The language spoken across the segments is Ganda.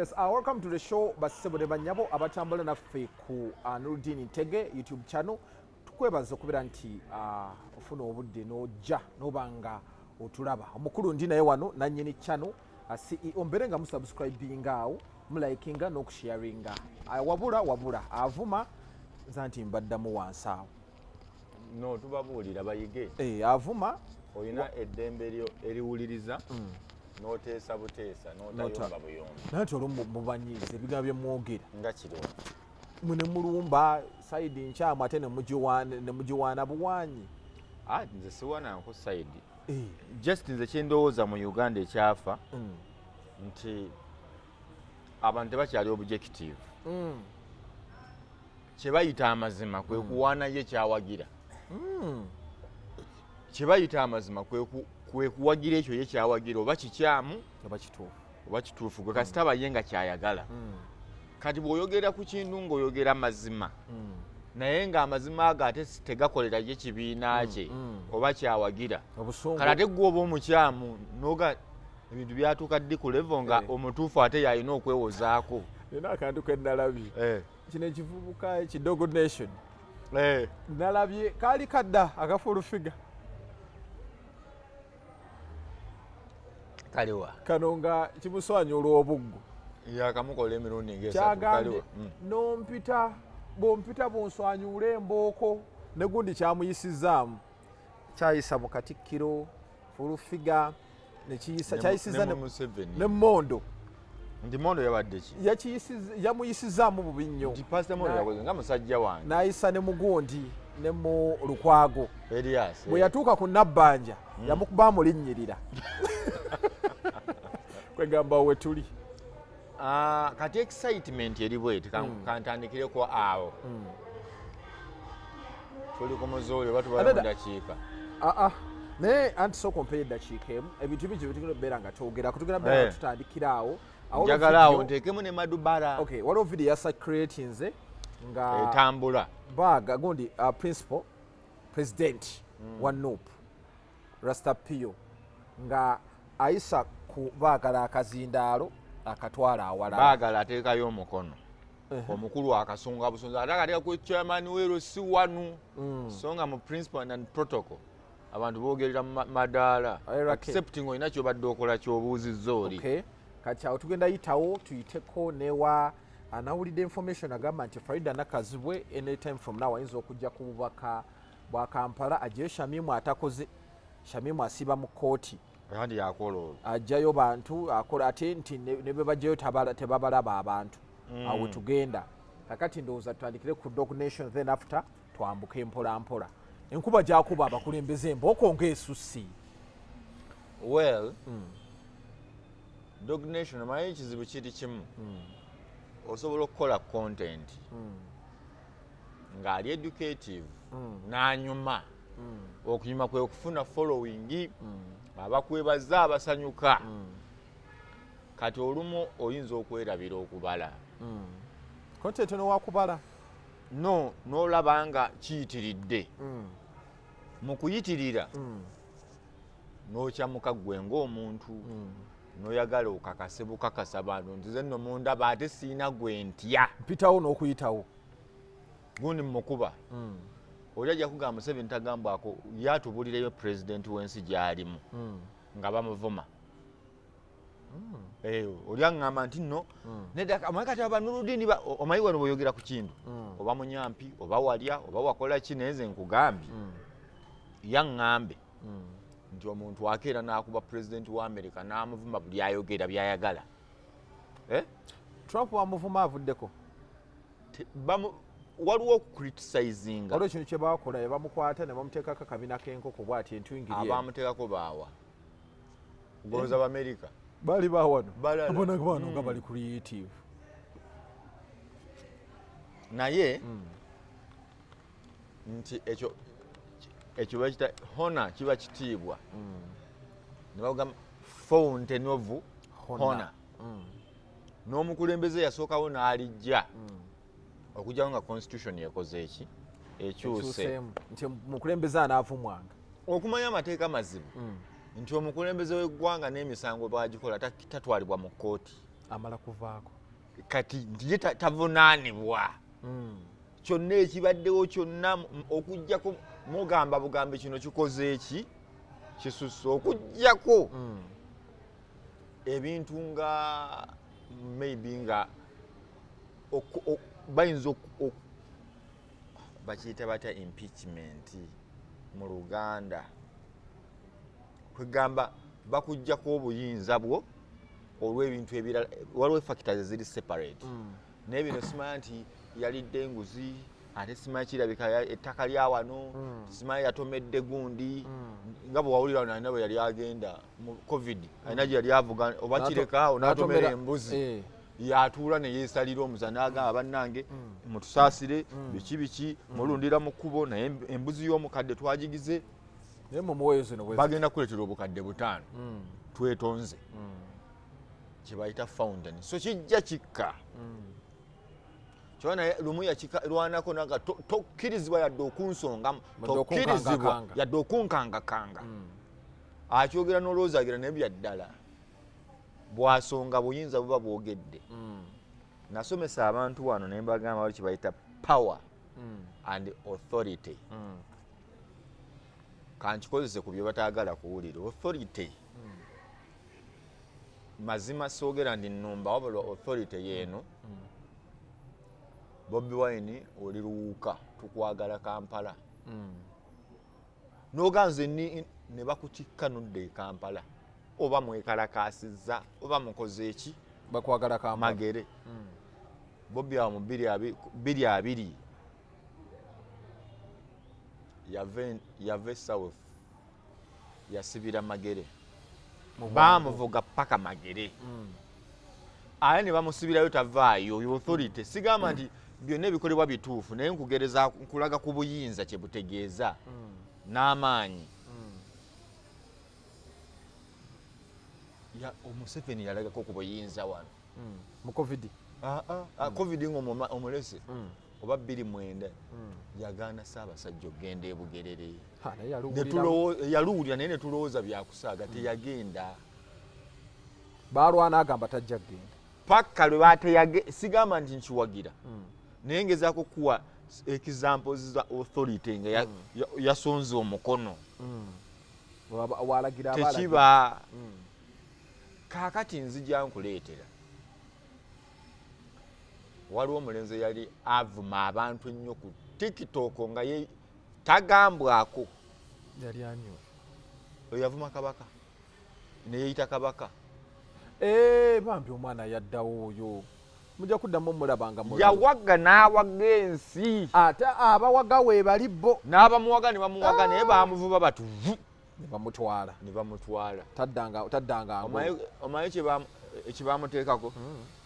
Yes, welcome to the show, bassebo ne bannyabo abatambula naffe ku Nurudini Ntege YouTube channel. Tukwebaza okubeera nti ofuna obudde n'ojja n'oba nga otulaba. Omukulu ndi naye wano, nannyini channel, CEO. Mbeere nga musubscribinga awo, mulikinga n'okusharinga. Wabula wabula avuma nza nti mbaddamu wansi awo. No, tubabuulira bayige. Avuma. Olina eddembe lyo eriwuliriza n'oteesa buteesa, n'otayomba buyombi. Naye nti olumu mubanyiiza ebigambo bye mwogera. Nga kiriwa? Mwe ne mulumba side nkyamu, ate ne mugiwaana buwaanyi. Ah, nze siwananko side. Just nze kyendowooza mu Uganda ekyafa nti abantu tebakyali objective. Kye bayita amazima kwe kuwaana ye kyawagira. Kye bayita amazima kwe kuwagira ekyo ye kyawagira, oba kikyamu oba kituufu. Oba kituufu, gwe kasita aba ye nga kyayagala. Kati bw'oyogera ku kintu ng'oyogera mazima, naye ng'amazima ago ate tegakolera ye kibiina kye oba kyawagira, obusungu. Kale ate gwe oba omukyamu noga ebintu byatuuka ddi ku level nga omutuufu ate yalina okwewozaako. Nina akantu ke nalabye. Kino ekivubuka ekidogo nation, nalabye kaali kadda aka Full Figure. Kaliwa? Kano nga kimuswanya olw'obuggo. Yakamukola emirundi ngaesatu. Kyagambye Kaliwa? Nompita bwompita bunswanyuula embooko ne gundi kyamuyisizaamu, kyayisa mu katikkiro Full Figure nekiyisa kyayisiza ne mu Museveni. Ne mondo. Nti mondo yabadde ki? Yamuyisizaamu bubi nnyo. Nti Pastor Mondo yakoze nga musajja wange. N'ayisa ne mugundi ne mu Lukwago. Elias. Bwe yatuuka ku Nabbanja, yamukuba amulinnyirira, kwegamba we tuli. Ah, kati excitement eri bweti. Kantandikireko awo. Tuli ku muzuuli oba tubala mu dakiika? Aa, naye anti sooka ompeyo eddakiika emu. Ebintu bingi byetugenda okubeera nga twogerako, tugenda beera nga tutandikira awo. Awo Njagala awo nteekemu ne madubala. Okay, waliwo video yacirculatinze nga etambula. Baga gundi principal president wa NUP, Rasta Pio, nga ayisa ku baagala akazindaalo akatwala awalala. Baagala ateekayo omukono, omukulu akasunga busunzi, ate akateeka ku chairman wero si wanu. So nga mu principle and protocol abantu boogerera mu madaala, excepting olina kyobadde okola kyobuuzizza oli. Okay. Kati awo tugenda yitawo tuyiteko newa anawulidde information agamba nti Farida Nakazibwe anytime from now ayinza okujja ku bubaka bwa Kampala, aggyeyo Shamimu atakoze. Shamimu asiiba mu kkooti. Kandi yakola olwo. Ajjayo bantu akola ate nti ne bwe bajjayo tebabalaba abantu. Awo tugenda kakati ndowooza tutandikire ku Dog Nation, then after twambuke mpola mpola. Enkuba gyakuba abakulembeze embooko ng'esusi. Well, Dog Nation, omanyi ekizibu kiri kimu. Osobola okukola content ng'ali educative n'anyuma. Okunyuma kwe kufuna following, abakwebaza abasanyuka. Kati olumu oyinza okwerabira okubala. Content nowakubala. No n'olaba nga kiyitiridde. Mu kuyitirira n'okyamuka ggwe ng'omuntu, n'oyagala okakase bukakasa bantu nti ze nno mundaba ate siina gwe ntya. Mpitawo n'okuyitawo. Gundi mukuba oli ajja kugamba Museveni tagambwako, yatubulireyo pulezidenti w'ensi gy'alimu nga bamuvuma. Oli aŋŋamba nti nno nedda, omanyi kati abanuludini, omanyi wano bweyogera ku kintu oba munyampi oba walya oba wakola ki, naye nze nkugambye, yaŋŋambe nti omuntu akeera n'akuba pulezidenti wa Amerika n'amuvuma buli ayogera byayagala. Eh? Trump bamuvuma avuddeko. Waliwo okucriticizinga. Waliwo ekintu kye bakola, ne bamukwata ne bamuteekako akabina k'enkoko bw'ati entwingiri eno. Abamuteekako baawa golooza b'Amerika. Baali bawano. Balala. Abona bano nga bali creative. Naye nti ekyo bakita honor, kiba kitiibwa ne bagamba fountain of honor. N'omukulembeze yasookawo n'alijja okugyawo nga constitution ekoze eki ekyuse. Ekyuseemu nti mukulembeze anaavumwanga. Okumanya amateeka mazibu, nti omukulembeze w'eggwanga n'emisango bwagikola tatwalibwa mu kkooti. Amala kuvaako. Kati nti ye tavunaanibwa. Kyonna ekibaddewo kyonna okuggyako mugamba bugambi kino kikoze eki kisusse, okuggyako ebintu nga maybe nga bayinza bakiyita batya impeachment mu Luganda, kwegamba bakuggyako obuyinza bwo olw'ebintu ebirala. Waliwo factors eziri separate, naye bino simanya nti yalidde enguzi, ate simanyi kirabika ettaka lya wano, simanyi yatomedde gundi, nga bwe wawulira wano alina bwe yali agenda mu COVID, alina gye yali avuga oba kirekaawo n'atomera embuzi. Yatuula ne yeesalira omusa n'agamba, "Bannange, mutusaasire, biki biki, mulundira mu kkubo, naye embuzi y'omukadde twagigize." Naye mumuweeyo zino bwe Bagenda kuleetera obukadde 5, twetonze, kye bayita fountain. So kijja kikka kyona, naye lumu yakirwanako naga tokkirizibwa yadde okunsongamu, Yadde tokkirizibwa okunkangakanga. yadde okunkangakanga. Akyogera n'olowoozagira, naye byaddala bwasonga buyinza buba bwogedde. Nasomesa abantu wano ne mbagamba wali kye bayita power and authority. Kankikozese ku bye bataagala kuwulira. Authority, mazima soogera ndi nnumba, wabula authority yeeno. Bobi Wine, oli luwuka, tukwagala Kampala, noganze ni ne bakutikka nodda e Kampala, oba mwekalakasizza oba mukoze eki, Bakwagala Kampala. Magere Bobi awo mu 2020 yava e South, yasibira Magere. Mu bwangu. Bamuvuga paka Magere, ate ne bamusibirayo tavaayo. Oyo authority. Sigamba nti byonna ebikolebwa bituufu, naye nkugereza nkulaga ku buyinza kye butegeeza n'amaanyi. Omuseveni yalagako ku buyinza wano. Mu COVID. Ah, ah, ah, COVID nga omulese oba 2009 yagaana Ssaabasajja okugenda e Bugerere. Ha, naye Ne yaluwuliramu. Yaluwulira, naye netulowooza byakusaaga, teyagenda. Balwana, agamba tajja kugenda. Paka lwe bateyage. Sigamba nti nkiwagira, naye ngezaako kuwa examples za authority nga yasonze omukono. Walagira abalagira. Tekiba kaakati nzija nkuleetera. Waliwo omulenzi eyali avuma abantu ennyo ku TikTok nga ye tagambwako. Yali ani? Oyo yavuma kabaka neyeyita kabaka. Eh, bambi omwana yaddawo oyo, mujja kuddamu omulaba nga mulamu. Yawaga n'awaga ensi. Ate abawaga weebali bo. N'abamuwaga ne bamuwaga, naye bamuvuba batuvu. Ne bamutwala. Ne bamutwala. Taddanga ngo. Omanyi kyebamuteekako?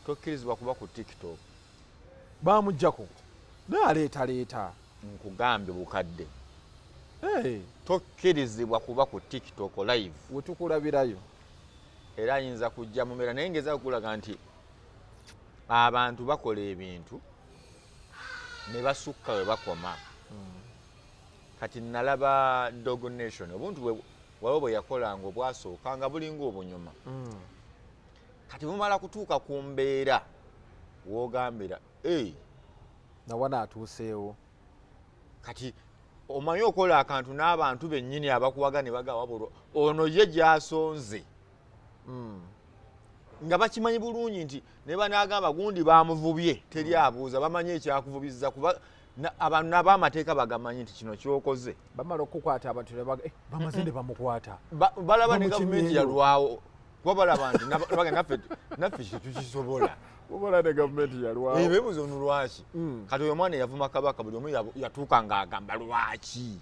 Tokkirizibwa kuba ku TikTok. Bamugjako, naye aleetaleeta. Nkugambye bukadde. Eh, Tokkirizibwa kuba ku TikTok live. Wetukulabirayo. Era ayinza kujja mumera, naye ngeza okulaga nti abantu bakola ebintu ne basukka we bakoma. Kati nalaba Dog Nation, obuntu waliwo bwe yakolanga obwasooka nga bulinga obunyuma. Kati bumala kutuuka ku mbeera wogambira, "Hey, nawana atuuseewo." Kati omanyi okola akantu n'abantu bennyini abakuwaga ne bagamba, "Wabula ono ye gy'asonze," nga bakimanyi bulungi nti ne banaagamba gundi bamuvubye, teri abuuza, bamanyi ekyakuvubizza, kuba abantu n'abamateeka bagamanyi nti kino kyokoze. Bamala okukwata abantu ne bamaze ne bamukwata. Balaba ne Bamukimyeyo. gavumenti yalwawo, kuba balaba nti baga naffe tetukisobola. Obola ne gavumenti yalwawo. Beebuuza ono lwaki. Kati oyo omwana eyavuma kabaka, buli omu yatuuka ng'agamba lwaki.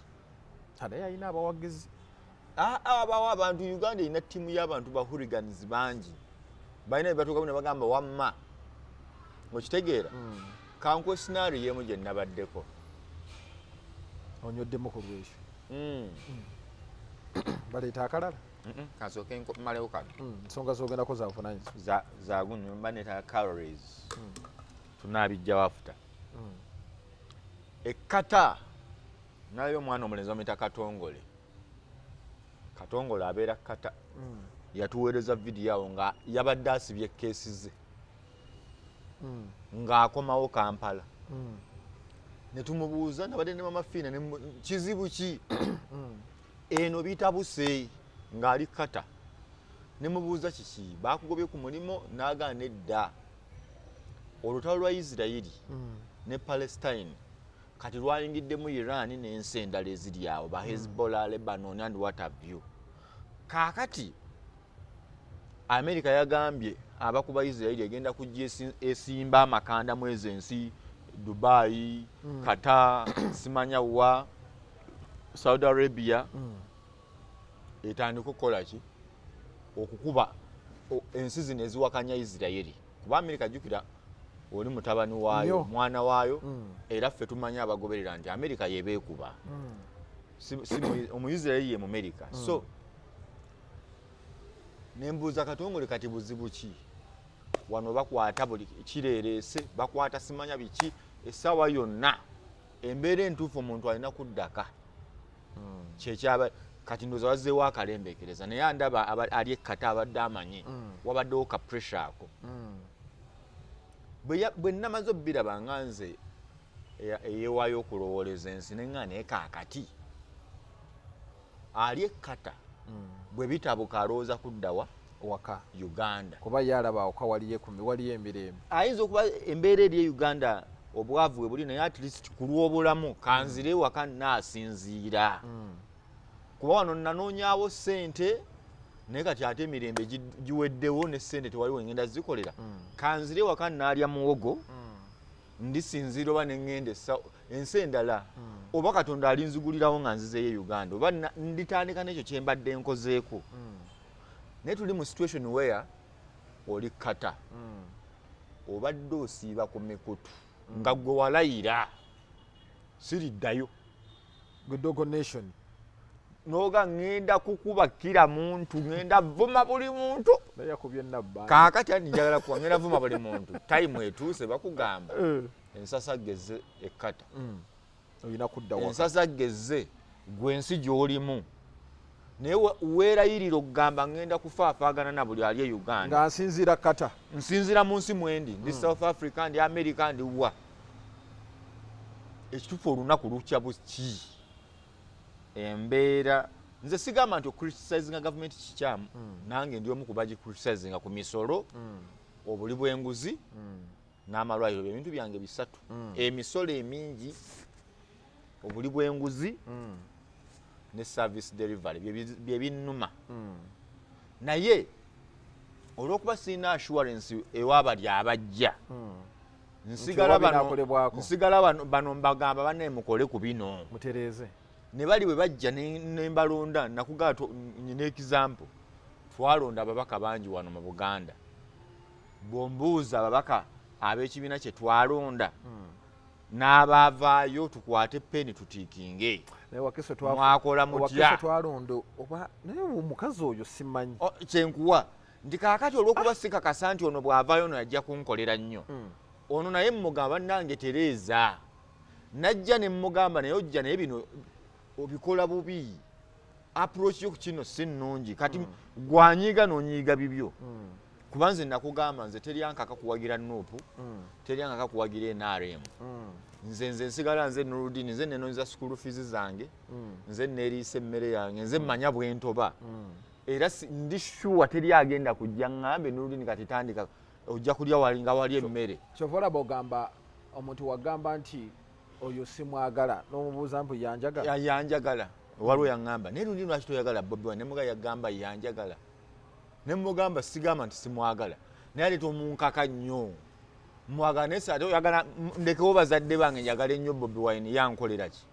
Naye alina abawagizi. Ah, ah, abawo abantu. Uganda erina ttiimu y'abantu ba hooligans bangi, balina bebatuukamu ne bagamba wamma okitegeera. Kankuwe scenario emu gye nabaddeko. Onyweddemu ku lwekyo? Baleeta akalala. Kansooke mmalewo kano. Ensonga zogendako za buvunanyizibwa. Zagunywa mba neetaaga calories, tunaabijjawo after. Ekkata nalabye omwana omulenzi bamuyita Katongole. Katongole abeera Kata, yatuweereza vidiyo awo nga yabadde asibye keesi ze. Ng'akomawo Kampala, ne tumubuuza, nabadde ne Mama Fiina, kizibu ki eno bitabuse ng'ali Kata? Ne mubuuza, kiki, bakugobye ku mulimu? N'agaana edda. Olutalo lwa Isirayiri ne Palestine kati lwayingiddemu Iran n'ensi endala eziri awo, ba Hezbollah, Lebanon and what have you. Kaakati Amerika yagambye abakuba Isirayiri egenda kujja esimba amakanda mu ezo ensi, Dubai, Qatar, simanya wa, Saudi Arabia, etandika okukola ki? Okukuba ensi zino eziwakanya Isirayiri, kuba Amerika, jjukira, oli mutabani waayo, mwana waayo. Era ffe tumanyi abagoberera nti Amerika yebeekuba, si Omuisirayiri ye Mumerika. So nembuuza Katongole, kati buzibu ki wano? Bakwata buli kireereese, bakwata simanya biki essaawa yonna. Embeera entuufu omuntu alina kuddaka kyekyaba. Kati ndowooza wazzeewo akalembekereza, naye andaba ali ekkata abadde amanyi wabaddewo ka pressure ako. Bwe namaze obbiraba nga nze eyeewaayo okulowooleza ensi, neŋŋa naye kaakati ali ekkata bwe bitabuka alowooza kuddawa? Waka. Uganda. Kuba ye alaba awaka waliyo waliyo emirembe. Ayinza okuba embeera eri e Uganda obwavu bwe buli, naye at least ku lw'obulamu kanzire ewaka naasinziira, kuba wano nanoonyaawo ssente, naye kati ate emirembe giweddewo ne ssente tewali wengenda zikolera. Kanzire ewaka naalya muwogo, ndisinziira oba neŋŋenda ensi endala, oba Katonda alinzigulirawo nga nzizeeyo e Uganda, oba nditandika n'ekyo kye mbadde nkozeeko. Naye tuli mu situation where oli kata obadde osiiba ku mikutu nga gwe walayira siriddayo. Gwe Dogo Nation. Noga ŋŋenda kukuba kira muntu, ŋŋenda vuma buli muntu. Naye yakubye nabba. Kaakati ani njagala kuba ŋŋenda vuma buli muntu, time etuuse bakugamba ensasa geze ekkata. Olina kudda waka. Ensasa geze gwe ensi gy'olimu, naye weerayirira okugamba ŋŋenda kufaafaagana na buli ali e Uganda. Nga nsinziira kata. Nsinzira mu nsi mwendi, ndi South Africa, ndi America, ndi wa. Ekituufu olunaku lukya buki embeera. Nze sigamba nti ocriticinga gavumenti kikyamu. Nange ndi omu ku bagicriticizinga ku misolo, obuli bw'enguzi n'amalwaliro. Ebintu byange bisatu: emisolo emingi, obuli bw'enguzi ne service delivery. Bye binnuma. Naye olw'okuba sirina assurance ewabali abajja, nsigala Nti oba bano binaakolebwako. Nsigala bano mbagamba, bannaye mukole ku bino. Mutereeze. Ne bali bwe bajja ne mbalonda, nakugamba nyina example, twalonda ababaka bangi wano mu Buganda. Bw'ombuuza ababaka ab'ekibiina kye twalonda n'abaavaayo, tukwate peni tutiikinge. Naye Wakiso Mwakola mutya? Wakiso twalonda oba, naye omukazi oyo simanyi. Kyenkuwa nti kaakati olw'okuba sikakasa nti ono bw'avaayo ono ajja kunkolera nnyo, ono naye mmugamba, bannange tereeza. Najja ne mmugamba, naye ojja naye bino obikola bubi, approach yo ku kino si nnungi. Kati gwanyiiga n'onyiiga bibyo, kuba nze nakugamba, nze teryankaka kuwagira NUP, teryankaka kuwagira NRM. Nze nsigala nze Nurudini, nze nenonyeza school fees zange, nze neeriisa emmere yange, nze mmanya bwe ntoba. Era ndi sure teri agenda kujja ŋŋambe, Nurudini kati tandika ojja kulya wali nga wali emmere. Kyova olaba ogamba omuntu wagamba nti oyo simwagala, n'omubuuza mbu yanjagala. Yanjagala. Waliwo yaŋŋamba, naye Nurudini lwaki toyagala Bobi Wine? Nemuga yagamba yanjagala, nemugamba sigamba nti simwagala, naye ate tomunkaka nnyo. Mwagala, naye ate oyagala ndekewo bazadde bange njagala ennyo Bobi Wine, yankolera ki?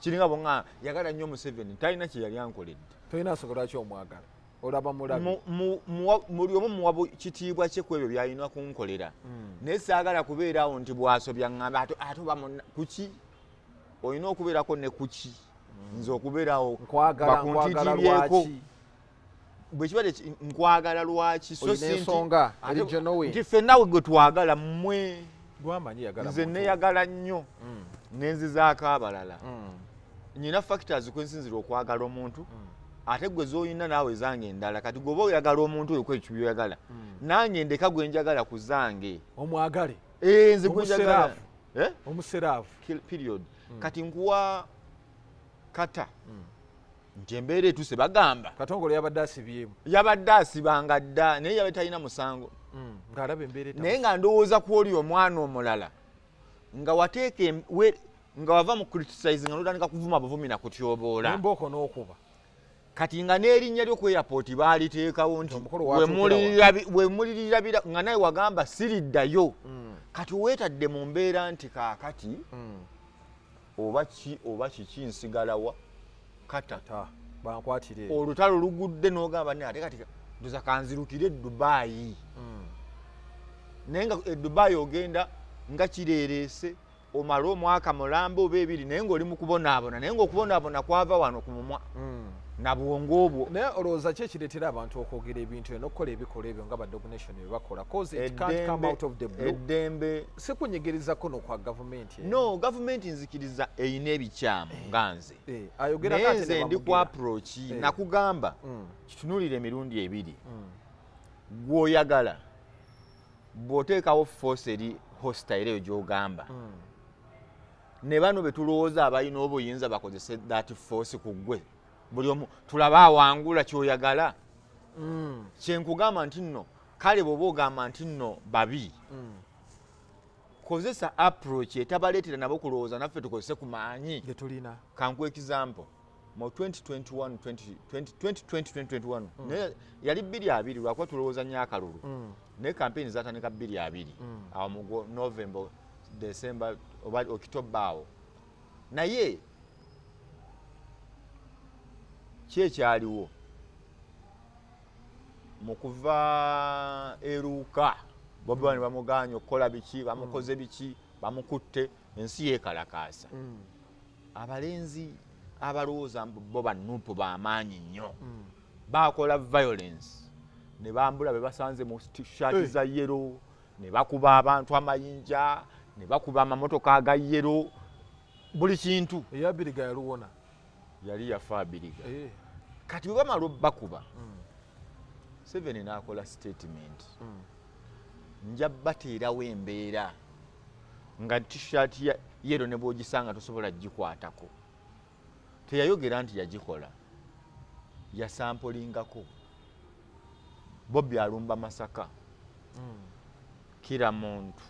Kiringa bwoŋŋamba yagala nnyo Museveni, talina kye yali ankoledde. Tolina nsonga lwaki omwagala, olaba mulabi. Buli omu muwa kitiibwa kye ku ebyo byalina kunkolera, naye saagala kubeera awo nti bwasobya ŋŋamba ate oba kuki olina okubeerako ne kuki nze okubeerawo Nkwagala, nkwagala bakuntiitibyeko. lwaki? Bwe kiba nkwagala lwaki, so Olina si nti- ensonga ate eri genuine. Nti ffenna gwe twagala mmwe. Gwamanyi yagala Nze muntu. neyagala nnyo nenzizaako abalala. Nyina factors kwensinzira okwagala omuntu. Ate gwe z'olina naawe zange endala. Kati gweoba oyagala omuntu oyo kwekyo byoyagala, nange ndeka gwe njagala ku zange. Omwagale. Eh, nze gwe njagala. Omuseraavu. Eh? Omuseraavu. Period. Kati nkuwa kata nti embeera etuse bagamba Katongole yabadde asibyemu. Yabadde asibanga dda, naye yabadde talina musango. Ng'alaba embeera. Naye nga ndowooza ku oli omwana omulala nga wateeka nga wava mu criticize nga notandika kuvuma buvumi na kutyoboola. Embooko n'okuba. Kati nga n'erinnya lyo ku airport baaliteekawo nti Omukolo watuukira wa. Wemulirabira nga naye wagamba siriddayo. Kati weetadde mu mbeera nti kaakati oba ki oba kiki, nsigalawa kata. Ta bankwatire. Olutalo lugudde n'ogamba naye ate kati ndoza kanzirukire e Dubayi, naye nga e Dubayi ogenda nga kireereese omale omwaka mulamba oba 2, naye ng'oli mu kubonaabona, naye ng'okubonaabona kwava wano ku mumwa na bwongo obwo. Naye olowooza ki ekireetera abantu okwogera ebintu ebyo n'okukola ebikolwa ebyo nga ba Dog Nation bye bakola? Cause it can't come out of the blue. Eddembe. Si kunyigirizako no kwa gavumenti eno. No, gavumenti nzikiriza erina ebikyamu nga nze. Eh, ayogerako Naye ate nze ne ndi ku bamugera. approach. Nakugamba kitunuulira emirundi ebiri. Gw'oyagala bw'oteekawo force eri hostile eyo gy'ogamba, ne bano be tulowooza abalina obuyinza bakozese that force ku ggwe, buli omu tulabe awangula kyoyagala. Kyenkugamba nti nno kale bw'oba ogamba nti nno babi, kozesa approach etabaleetera nabo kulowooza naffe tukozese ku maanyi Ge tulina. Kankuwa example mu 2021, 2020, 2021, naye yali 2020 lwakuba tulowooza nnyo akalulu, naye campaign zatandika 2020 awo mu November, December oba October awo. Naye ki ekyaliwo mu kuva eruuka Bobi Wine bamuganye okukola biki, bamukoze biki, bamukutte, ensi yeekalakaasa. Abalenzi abalowooza mbu bo banupu bamaanyi nnyo bakola violence ne bambula be basanze mu shaati za yellow, ne bakuba abantu amayinja, ne bakuba amamotoka aga yellow, buli kintu. Eyabiriga yaluwona. Yali yafa Abiriga. Eh. Kati bwe bamala obbakuba, Seven n'akola statement, nja bateerawo embeera nga T-shirt ya yellow ne bw'ogisanga tosobola gikwatako. Teyayogera nti yagikola, yasampolingako Bobi alumba Masaka, kira muntu.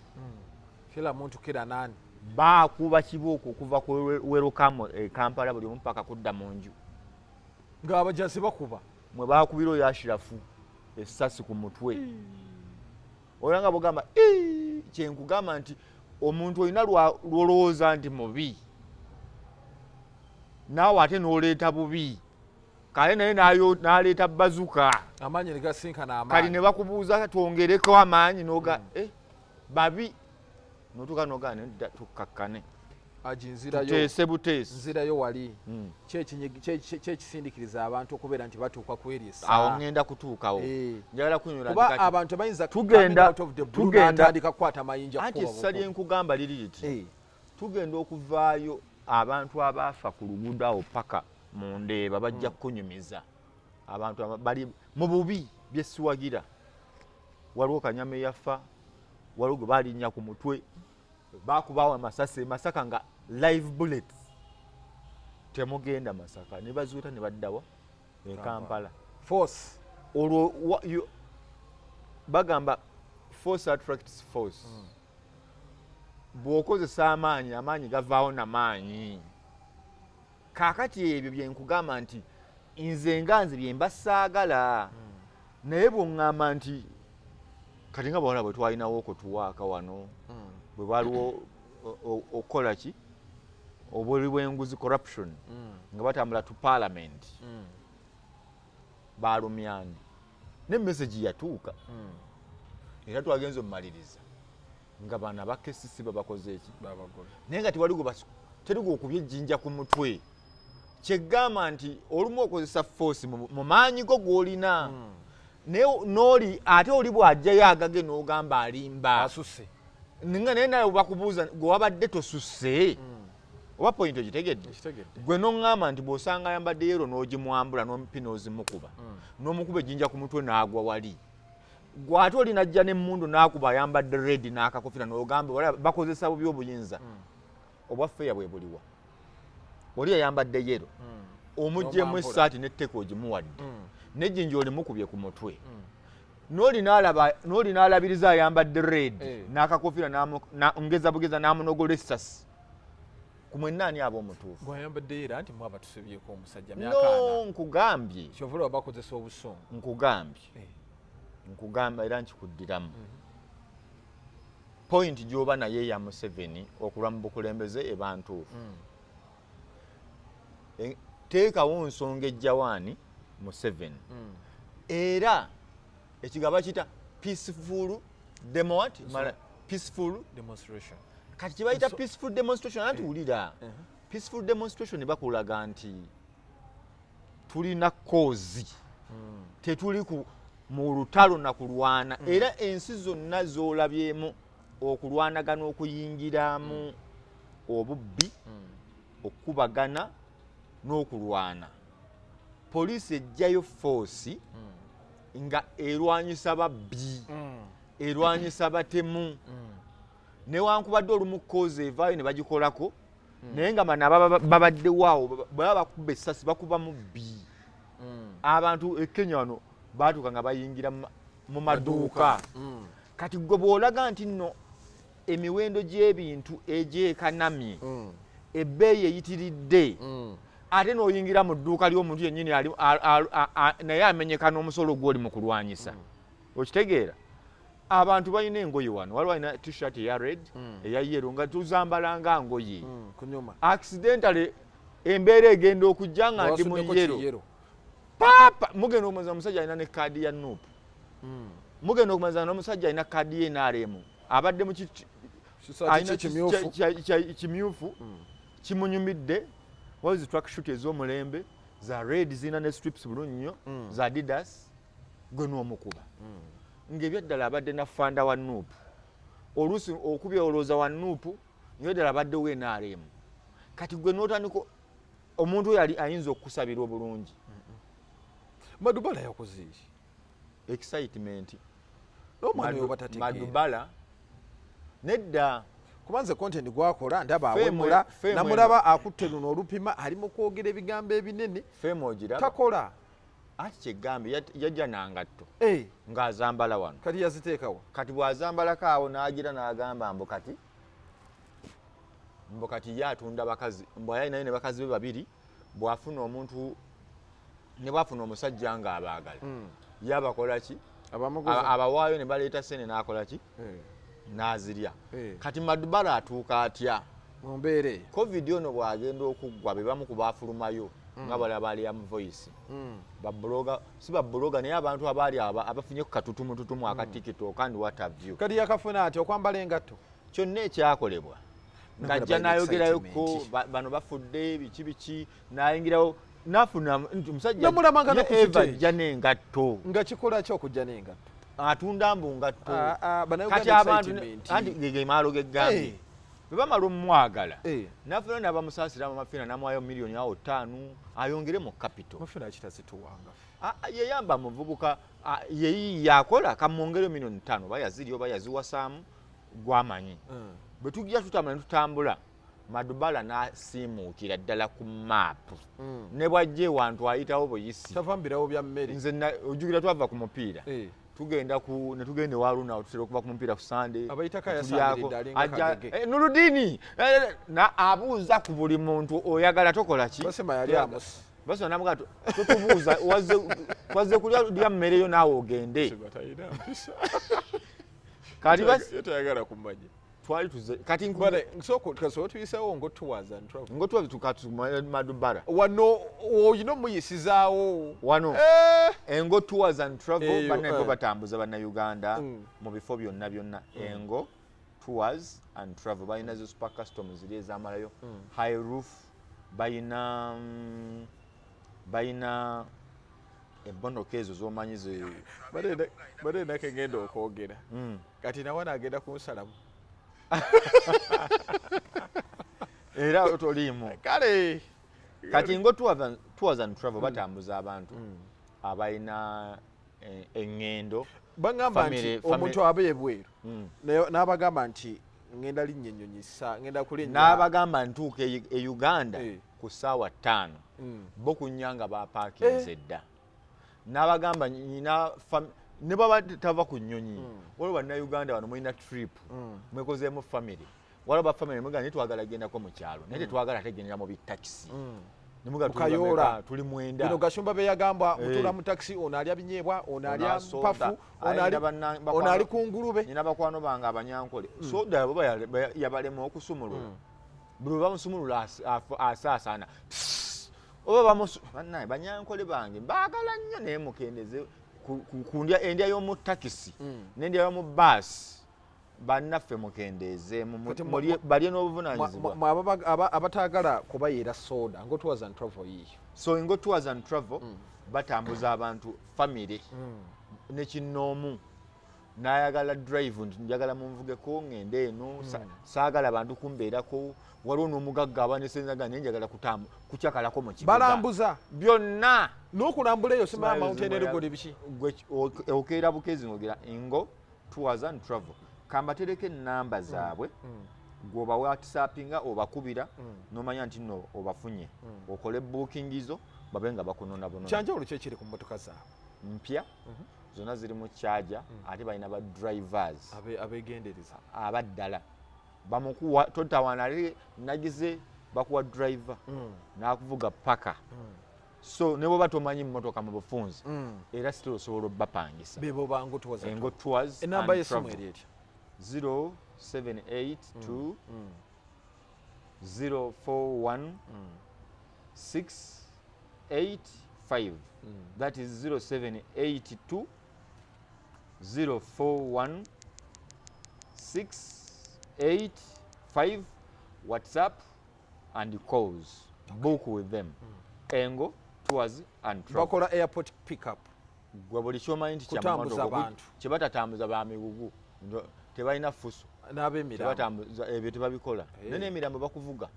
Kila muntu, kila nani. Baakuba kibuuku okuva ku werukamu e Kampala, buli omu paka kudda mu nju. Ng'abajasi bakuba. Mwe baakubira oyo Ashirafu essasi ku mutwe, olanga nga bwogamba. "Ii," kyenkugamba nti omuntu olina lwolowooza nti mubi, naawe ate n'oleeta bubi, kale naye n'aleeta bazuka. Amaanyi ne gasinkana. Kali Amaanyi. Ne bakubuuza twongereko amaanyi noga babi, notuuka noga nedda, tukkakkane. Agi nzirayo. Tuteese buteesi. Nzirayo wali. Kyekisindikiriza abantu okubeera nti batuuka ku eri Awo essaawa? ŋŋenda kutuukawo. Njagala kunyonyola nti Kuba kati abantu tebayinza tugenda coming out of the blue n'atandika kukwata mayinja Anti kukuba essa bukubi. lyenkugamba liri liti, tugenda okuvaayo abantu abaafa ku luguudo awo paka mu Ndeeba bajja kukunyumiza abantu bali mu bubi byesiwagira. Waliwo Kanyama eyafa, waliwo gwe balinnya ku mutwe, bakubawo amasasi e Masaka nga live bullets. Temugenda Masaka, ne bazuuta ne baddawa e Kampala. Force. Olwo bagamba force attracts force. Bw'okozesa amaanyi, amaanyi gavaawo namaanyi. Kaakati ebyo byenkugamba nti nze nga nze byemba saagala, naye bwoŋŋamba nti kati nga bawala bwe twalinawo okutuwaaka wano, bwe waliwo okukola ki, obuli bw'enguzi, corruption, nga batambula to parliament, balumyani ne message yatuuka, era twagenza omumaliriza nga bano aba KCC babakoze eki, naye nga tewali teri gwokubya ejjinja ku mutwe. Kyegamba nti olumu okozesa force mu maanyi go gw'olina, naye n'oli ate oli bw'ajjayo agage n'ogamba alimba. Asuse. Nga naye nawe bakubuuza gwe wabadde tosusse. Oba point ogitegedde? Gwe noŋŋamba nti bw'osanga ayambadde yellow n'ogimwambula n'omupi n'ozimukuba, n'omukuba ejjinja ku mutwe n'agwa wali, gwe ate oli najja n'emmundu n'akuba ayambadde red n'akakofira, n'ogamba wala bakozesa bubi obuyinza. Obwaffe bwe buliwa? Oli ayambadde yellow, omuggyemu N'omwambula. essaati n'etteeka ogimuwadde, n'ejjinja olimukubye ku mutwe, n'oli n'alabiriza ayambadde red n'akakofira, ngeza bugeza n'amunogola essasi ku mwenna, ani aba omutuufu? Gwayambadde era nti mwaba tusobyeko omusajja myaka ana. No, nkugambye. Kyova olaba bakozesa obusungu. Nkugambye. Nkugamba era nkikuddiramu, point gy'oba naye eya Museveni okulwa mu bukulembeze eba ntuufu. Teekawo nsonga ejjawaani Museveni, era ekigaba kita peaceful demo, what? Peaceful demonstration. Kati kyebayita peaceful demonstration, anti wulira, peaceful demonstration bakulaga nti tulina cause, tetuli ku mu lutalo na kulwana. Era ensi zonna z'olabyemu okulwanagana, okuyingiramu obubbi, okukubagana n'okulwana, poliisi ejjayo force nga erwanyisa babbi, erwanyisa batemu. Newankubadde olumu cause evaayo ne bagikolako, naye nga bano ababa babaddewo awo bwe baba bakuba essasi bakuba mubbi. Abantu e Kenya wano baatuuka nga bayingira mu maduuka. Kati gwe bw'olaga nti nno emiwendo gy'ebintu egyekanamye, ebbeeyi eyitiridde, ate n'oyingira mu dduuka ly'omuntu yennyini naye amenyeka n'omusolo gw'oli mu kulwanyisa, okitegeera? Abantu balina engoye wano, waliwo alina T-shirt eya red, eya yellow, nga tuzambala nga ngoye. Kunyuma. Accidentally embeera egenda okujja nga ndi mu Wasuddeko yellow. Kiyellow. Papa mugenda okumaza omusajja alina ne kaadi ya NUP, mugenda okumaza n'omusajja alina kaadi ye NRM, abadde mu Kisaati alina kye kimyufu. Kimyufu kimunyumidde. Waliwo zi tracksuit ez'omulembe za red, zirina ne strips bulungi nnyo, za Adidas. Gwe n'omukuba ng'ebyaddala abadde na fanda wa NUP, oluusi okubya olowooza wa NUP, naye ddala abaddewo NRM. Kati gwe n'otandika omuntu oyo ali ayinza okukusabira obulungi? Madubala yakoze eki? Excitement. N'omwana oyo batategeera. Madubala nedda. Kuba nze content gwakola ndaba awemula, Fame namulaba akutte luno olupima, ali mu kwogera ebigambo ebinene. Fame ogiraba? Takola. Ati kyegambye yajja nangatto ng'azambala wano. Kati yaziteekawo. Kati bw'azambalako awo n'agira n'agamba mbu kati ye atunda bakazi, mbu aye naye ne bakazi be babiri, bw'afuna omuntu ne bw'afuna omusajja ng'abaagala, ye abakola ki? Abamuguza. Abawaayo ne baleeta sente n'akola ki? N'azirya. Kati Madubala atuuka atya mu mbeera eyo? Covid ono bw'agenda okuggwa, be bamu ku baafulumayo nga bali abaaliamu voice, bablogger, si bablogger, naye abantu abaali abafunye ku katutumututumu aka TikTok and what have you. Kati yakafuna ati okwambala engatto? Kyonna ekyakolebwa ng'ajja Namulaba n'ayogerayoko excitement. Bano bafudde biki biki, n'ayingirawo n'afuna nti omusajja Namulabanga ne ye ku Eva stage. ajja n'engatto. Nga kikola ki okujja n'engatto? Atunda mbu ngatto. Ah, ah, bannayuganda Kati abantu excitement. anti ge maalo geggambye, bwe bamala omumwagala, nafuna n'abamusaasira amafina, n'amuwayo miliyoni awo 5 ayongere mu capital. Mafina kitazituwanga. Ah, ah, yeyamba muvubuka, ah, yeyiiya akola kamwongereyo miliyoni 5, oba yaziri oba yaziwasaamu gwamanyi. Bwe tujja tutambula ne tutambula, Madubala n'asiimuukira ddala ku maapu, ne bwajja ewantu ayitawo buyisi. Tava mu birawo bya mmere. Nze ojjukira twava ku mupiira, tugenda ku ne tugenda ewa Luna, tutera okuva ku mupiira ku Sande. Abayitako Tulyako. ayasambiridde alinga kagege. Nuludini na abuuza ku buli muntu, oyagala tokola ki? Basema yali amusi. Basema namugaa totubuuza, wazze kulya lya mmere yo naawe ogende. Talina mpisa. Kati Tayagala kumanya. Twali tuze kati Kasooka tuyiseewo ngo tours and travel. Ngo tuwa tukati Madubara. Wano oyina omuyisizaawo. Wano Engo Tours and Travel. Eyo, Bannange batambuza Bannayuganda mu bifo byonna byonna. Engo Tours and Travel balina zo super custom ziri ezamalayo, high roof, balina balina ebonoka ezo zomanyi ze. Bade nake ngenda okwogera. Kati nawe naagenda kunsalamu. Era toliimu. Kale. Kati ngo tours and travel batambuza abantu abalina eŋŋendo. Bagamba nti omuntu aba ebweru n'abagamba nti ngenda linnya ennyonyi, ngenda kulinnya. N'abagamba ntuuka e Uganda ku ssaawa 5, bo kunya nga bapaakinze dda. N'abagamba nyina ne baba tava ku nnyonyi. Waliwo Bannayuganda bano mulina trip, mwekozeemu family, waliwo ba family mugamba naye twagala gendako mu kyalo, naye tetwagala tegendera mu bitakisi. Nemuga tuli Kayoola. bameka? Tuli 9. Bino Gashumba be yagamba, mutuula mu takisi, ono alya binyeebwa, ono alya soda, mpafu, ayina ono ali ku ngulube. Nina bakwano bange Abanyankole, soda bo yabalema okusumulula, buli lwe bamusumulula asaasaana oba bannaye Banyankole bange baagala nnyo, naye mukendeze ku ndya, endya y'omu takisi n'endya y'omu baasi. Bannaffe mukendeezeemu, Kati balye n'obuvunaanyizibwa. Mwe abataagala kubayeera soda, ngo tours and travel yiyo. So Ngo Tours and Travel batambuza abantu, family nekinnoomu, n'ayagala drive nti njagala munvugeko ngende eno, saagala bantu kumbeerako. Waliwo n'omugagga aba nesenzaga, naye njagala kukyakalako mu kibuga. Balambuza byonna. N'okulambula eyo, simanya mountain erigoli biki. Gwe okeera bukezi ng'ogera Ngo Tours and Travel. Kambatereko enamba zaabwe, gwoba whatsappinga, obakubira nomanya nti no obafunye, okole booking zo, babe nga bakunona bunona. Kyanjawulo ki ekiri ku mmotoka zaabwe? Mpya zonna, ziri mu charger, ate balina ba drivers Abeegendereza. Abaddala bamukuwa, totawaana, ate nagize bakuwa driver n'akuvuga paka. So ne bwoba tomanyi mmotoka mu bufunze, era still osobola obbapangisa. Bebo bangu Tours and Engo Tours Enamba and y'essimu Travel. eri etya? 0782 041 685. That is 0782 041 685. WhatsApp and calls, book with them. Engo Tours and Travel. Bakola airport pickup? Gwe buli kyomanyi nti Kutambuza abantu. Kyebatataambuza bamigugu, tebalina fuso. N'ab'emirambo? Tebatambuza ebyo, tebabikola. Naye n'emirambo bakuvuga.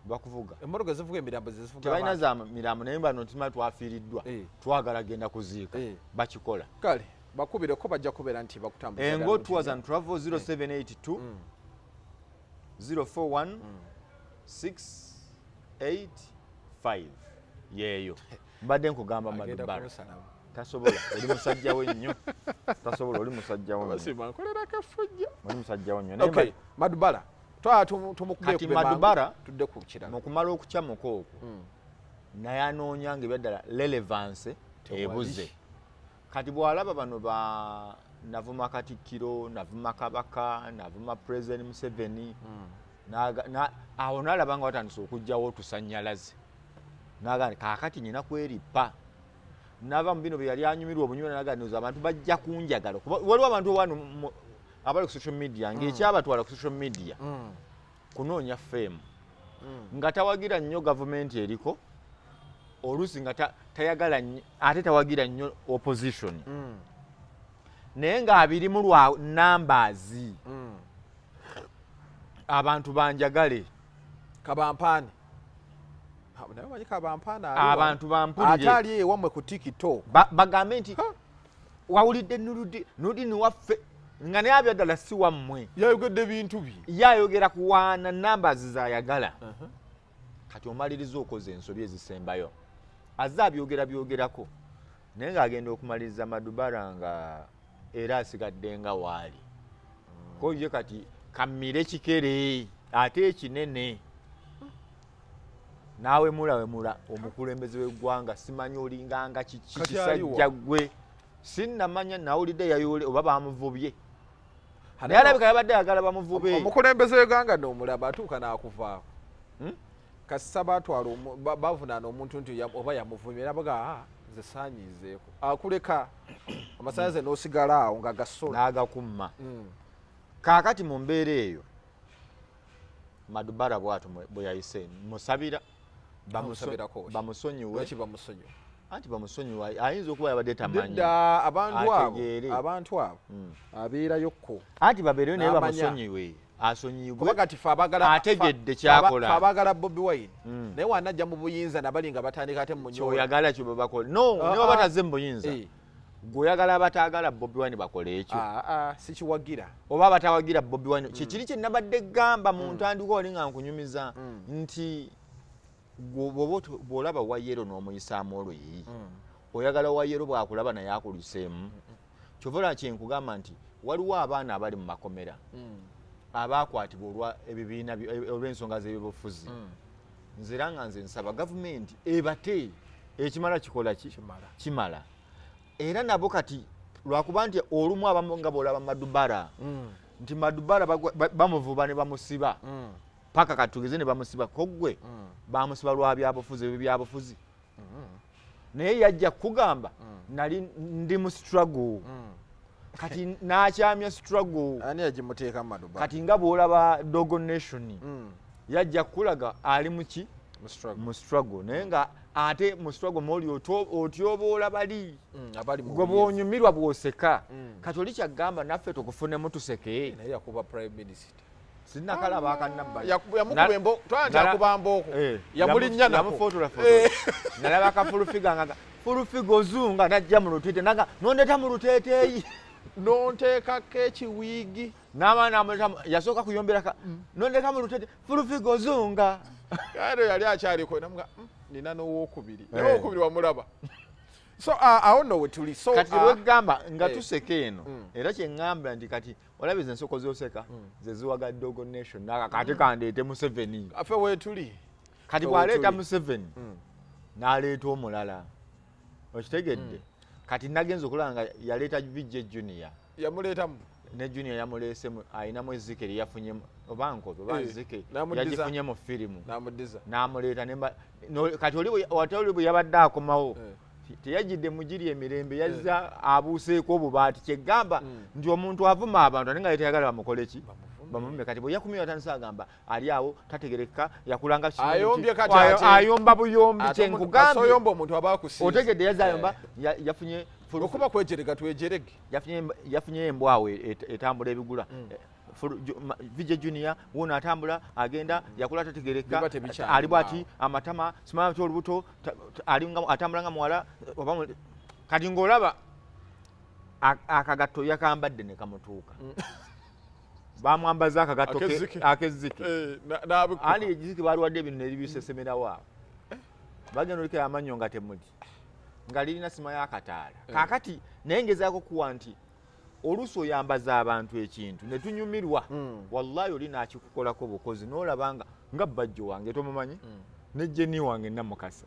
Bakuvuga. Emmotoka zivuga emirambo zezivuga Tebalina abantu. za mirambo, naye bano timanyi twafiiriddwa, twagala genda kuziika, bakikola. Kale bakubireko, bajja kubeera nti bakutambuza. Engo Tours and Travel, 0782 041 685. Yeeyo mbadde nkugamba. Agenda Madubara kumusalamu. Tasobola, oli musajja we nnyo, tasobola, oli musajja we nnyo. Basima nkolerako effujja. Oli musajja we nnyo. Naye Okay, Madubala twala tumukubye Kati kube mangu, Madubala, tudde ku kirala. Mu kumala okukyamuka okwo, naye anoonya nga ebyaddala relevance Tewali. ebuze. Kati bw'alaba bano ba navuma Katikkiro, navuma Kabaka, navuma President Museveni, awo n'alaba nga watandise okugjawo otusanyalaze, naga nti kaakati nyina kwerippa, nava mu bino bye yali anyumirwa obunyumira, naga nti abantu bajja kunjagala. Kuba waliwo abantu wano abali ku social media ng'ekyabatwala ku social media kunoonya fame, nga tawagira nnyo gavumenti eriko, oluusi nga tayagala nnyo, ate tawagira nnyo opposition, naye ng'abirimu lwa numbers, abantu banjagale. Kabampaane. Ha, naye omanyi kabampaane ali wano. Abantu bampulire. Ate ali ewammwe ku TikTok. Bagambe nti wawulidde Nuludi, Nuludini waffe, nga naye abyaddala si wammwe. Yayogedde bintu bye. Ye ayogera kuwaana numbers zayagala. Kati omaliriza okoze ensobi ezisembayo, azze abyogera byogerako, naye ng'agenda okumaliriza Madubara nga era asigadde nga waali ko ye. Kati kammire kikere ate ekinene, naawemulawemula omukulembeze w'eggwanga, simanyi olinganga kiki. Kati aliwa? Kisajja gwe, sinnamanya, nawulidde yayole oba bamuvubye, naye alabika yabadde ayagala bamuvube. Omukulembeze w'eggwanga n'omulaba atuuka n'akuvaako. Kasita batwala bavunaana omuntu nti oba yamuvumye, era baga, "Ah, nze saanyiizeeko," akuleka amasannyalaze n'osigala awo nga gasola. N'agakumma. Kaakati mu mbeera eyo, Madubara bwatyo bwe yayise, musabira Amusabirako ki? bamusonyiwe. Lwaki bamusonyiwe? Anti bamusonyiwe, ayinza okuba yabadde tamanyi. Nedda, abantu abo Ategeere. abantu abo abeerayokko. Anti babeereyo naye N'amanya. bamusonyiwe. Asonyiyibwe. Kuba kati fe abagala Ategedde kyakola. Fe abagala Bobi Wine, naye wanajja mu buyinza nabali nga batandika ate munyola. Kyoyagala kyo bakola no. Ah, Ne baba ah. tazze mu buyinza, gweoyagala abataagala Bobi Wine bakole ekyo? Ah, ah, sikiwagira. Oba abatawagira Bobi Wine, kyekiri kye nabadde gamba mu ntandikwa wali nga nkunyumiza nti bw'olaba wayero n'omuyisaamu oluyi, oyagala wayero bwakulaba naye akuluseemu. Kyova olaba kyenkugamba nti waliwo abaana abali mu makomera abakwatibwa olwa ebibiina olw'ensonga z'ebyobufuzi. Nze era nga nze nsaba gavumenti ebate ekimala kikola ki? Kimala. Kimala. Era nabo kati lwakuba nti olumu abamu nga bwolaba Madubara, nti Madubara bamuvuba ne bamusiba paka kati tugeze ne bamusiba koggwe, bamusiba lwa byabufuzi, ebyo byabufuzi, naye yajja kugamba nali ndi mu struggle, kati n'akyamya struggle. Ani yagimuteeka mu Maduba? Kati nga bwolaba Dogo Nation, yajja kulaga ali muki? Mu struggle. Mu struggle, naye nga ate mu struggle mwoli otyoboola bali Abali mu gwe buyinza. Bwonyumirwa bwoseka. Kati oli kyagamba naffe tukufunemu tuseke. Naye yakuba prime minister. Sinakalaba akanabba. Yamukuba embo twala nti akuba mbooko, yamulinnya nako. Yamufotola. Nalaba ka Fulufiga nga Fulufiga ozunga najja mu luteete naga nondeta mu luteeteeyi. Nonteekako ekiwiigi. N'amaani namuleta yasooka kuyombera nondeta mu luteete Fulufiga ozunga. Kale yali akyaliko namuga, nina n'owokubiri." Naye owokubiri wamulaba. So awo nno we tuli. So Kati wegamba nga tuseka eno, era kyeŋŋamba nti kati olaba ezo ensoko zoseka ze ziwaga Dogo Nation naka kati kandeete Museveni. Afe weetuli. Kati Fe bw'aleeta weetuli. Museveni n'aleeta omulala, okitegedde? Kati nagenza okulaba nga yaleeta VJ Junior. Yamuleetamu. Ne Junior yamuleesemu, ayinamu ezzike lye yafunye oba nkobe oba nzike. N'amuddiza. Yagifunye mu firimu. N'amuddiza. N'amuleeta kati oli ate oli bwe yabadde akomawo, teyajjidde mugiri emirembe, yazza abuuseeko obubaati. Kyegamba nti omuntu avuma abantu ate nga ye tayagala bamukole ki? Bamuvume. Bamuvume. Kati bwe yakumye atandise agamba ali awo tategereka yakulanga Ayombye kati ayomba buyombi. Ate omuntu- Kyenkugambye. ate oyomba omuntu aba akusinze. Otegedde? Yazze ayomba yafunye Okuba kwejerega twejerege. Yafunye embwa awo etambula ebigula. VJ Junior wuno atambula agenda yakula tategereka. Biba tebikyali Ali bwati awo. Amatama simanya ki olubuto ali nga atambula nga muwala oba kati ng'olaba akagatto yakambadde ne kamutuuka, bamwambaza akagatto Akezzike. Akezzike. N'abikkuka. Ali egizike baliwadde ebintu neribisesemerawo awo, bagenda olikera amannyo nga temuli nga lirina sima y'akataala. Kaakati naye ngezaako kuwa nti oluusi oyambaza abantu ekintu ne tunyumirwa, wallahi oli n'akikukolako bukozi n'olaba nga bajjo wange tomumanyi ne jeni wange Namukasa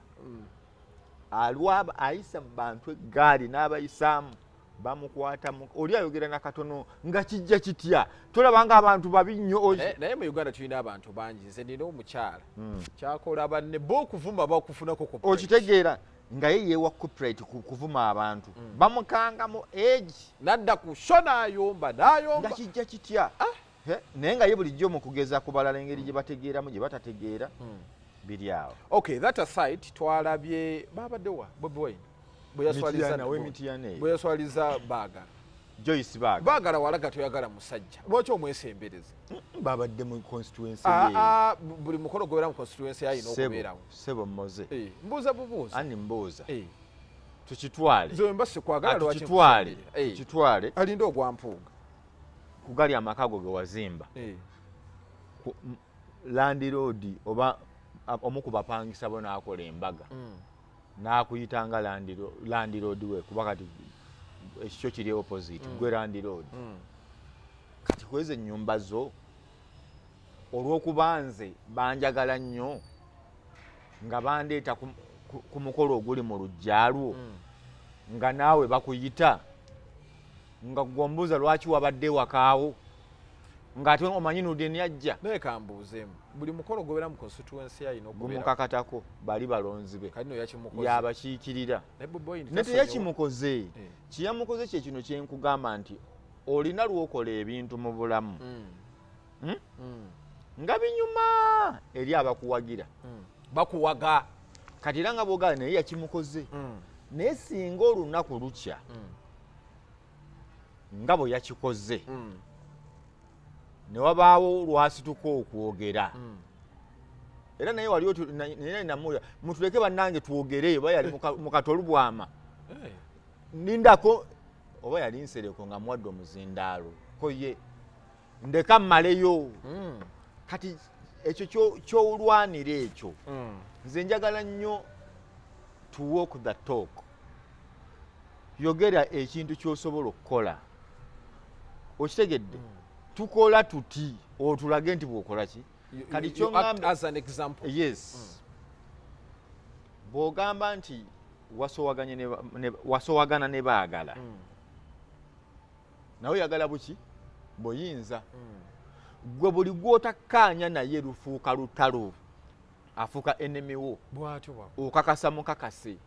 alwaba ayisa mu bantu eggaali n'abayisaamu bamukwata oli ayogera nakatono nga kijja kitya, tolaba nga abantu babi nnyo Naye mu Uganda tulina abantu bangi. Nze nina omukyala kyakola banne bo okuvuma bakufunako ku price. Okitegeera nga ye yeewa copyright ku kuvuma abantu, bamukangamu egi. Nadda ku sho n'ayomba n'ayomba. Nga kijja kitya. Naye nga ye bulijjo mu kugeza ku balala engeri gye bategeeramu gye batategeera biri awo. Okay, that aside, twalabye babaddewa Bobi Wine bwe yaswaliza Mityana, w'Emityana eyo. Bwe yaswaliza Baagala. Joyce Baagala. Baagala walaga toyagala musajja, lwaki omwesembereza? Babadde mu constituency Ah, ye. ah, buli mukolo gobeera mu constituency ayina Sebo, okubeerawo. sebo Moze. Mbuuza bubuuza. Ani mbuuza? Tukitwale. Nze mba sikwagala, lwaki Tukitwale. nkusemberera? Tukitwale. Alinda ogwa Mpuuga. Kugali amaka go ge wazimba, landlord oba omu ku bapangisa bo n'akola embaga n'akuyita nga landlord we, kuba kati ekikyo kiri opposite, gwe landlord. Kati kweza ennyumba zo olw'okuba nze banjagala nnyo nga bandeeta ku mukolo oguli mu luggya lwo, nga naawe bakuyita, nga gwombuuza lwaki wabadde ewakaawo ng'ate omanyi Nudeni ajja. Naye kambuuzeemu, buli mukolo gobeera mu constituency ayina okubeerawo? Gumukakatako, bali balonzi be. Kati no yakimukoze. Yabakiikirira. Naye Bobi Wine Ne tasonyiwa. teyakimukoze. Kiyamukoze kye kino kyenkugamba nti olina lwokola ebintu mu bulamu nga binyuma eri abakuwagira. Bakuwaga. Kati era nga bwogala naye yakimukoze, naye singa olunaku lukya nga bwe yakikoze Ne wabaawo lwasituka okwogera. Era naye wali naye namuwulira, mutuleke bannange twogere, oba yali mu Katolubwama. Nindako oba yali Nsereko nga muwadde omuzindaalo, ko ye ndeka mmaleyo. Kati ekyo kyolwanira ekyo, nze njagala nnyo to walk the talk. Yogera ekintu ky'osobola okukola, okitegedde? Tukola tuti, otulage nti bw'okola ki. Kati kyoŋŋambe as an example. Yes. Bw'ogamba nti wasowagana ne Baagala, nawe oyagala buki buyinza. Gwe buli gwotakkaanya naye lufuuka lutalo, afuuka enemy wo. Bwatyo bwa. Okakasa mukakase,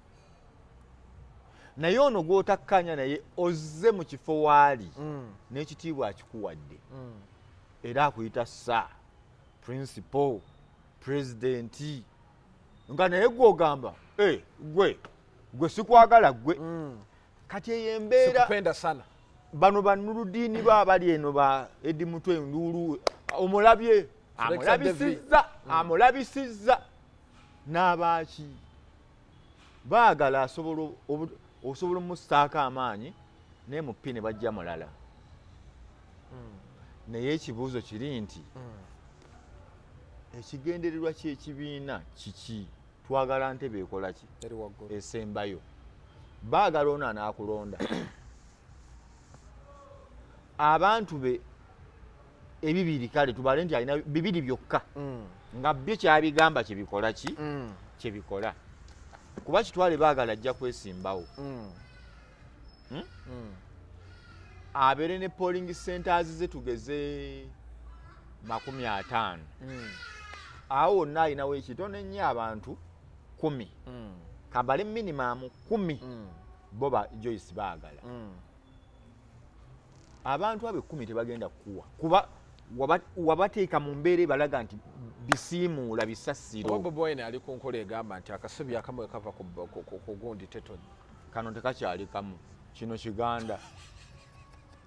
naye ono gwotakkaanya naye ozze mu kifo waali n'ekitiibwa akikuwadde, era akuyita sa principal, president, nga naye gwogamba, "Eh, gwe gwe sikwagala gwe." Kati eyo embeera Sikupenda sana. Bano banuludiini ba abali eno, ba Eddie Mutwe, nduulu omulabye, amulabisizza, amulabisizza n'abaaki Baagala asobola osobola omussaako amaanyi, naye mu pi ne bajja mulala. Naye ekibuuzo kiri nti, ekigendererwa ky'ekibiina kiki? Twagala ntebe ekola ki? Eri waggulu. Esembayo. Baagala ono anaakulonda abantu be ebibiri, kale tubale nti alina bibiri byokka, nga byo kyabigamba kyebikola ki, kyebikola, kuba kitwale Baagala ajja kwesimbawo. Hmm? Abeere ne polling centers ze, tugeze 50. Awo wonna alinawo ekitono ennyo abantu 10, kambale minimum 10. Bo ba Joyce Baagala, abantu abo 10 tebagenda kukuwa, kuba wabateeka mu mbeera ebalaga nti bisiimuula Oba bisasiro. Bobi Wine ali ku nkola egamba nti akasubi akamu kava ku gundi tetoni. Kano tekakyali kamu, kino kiganda,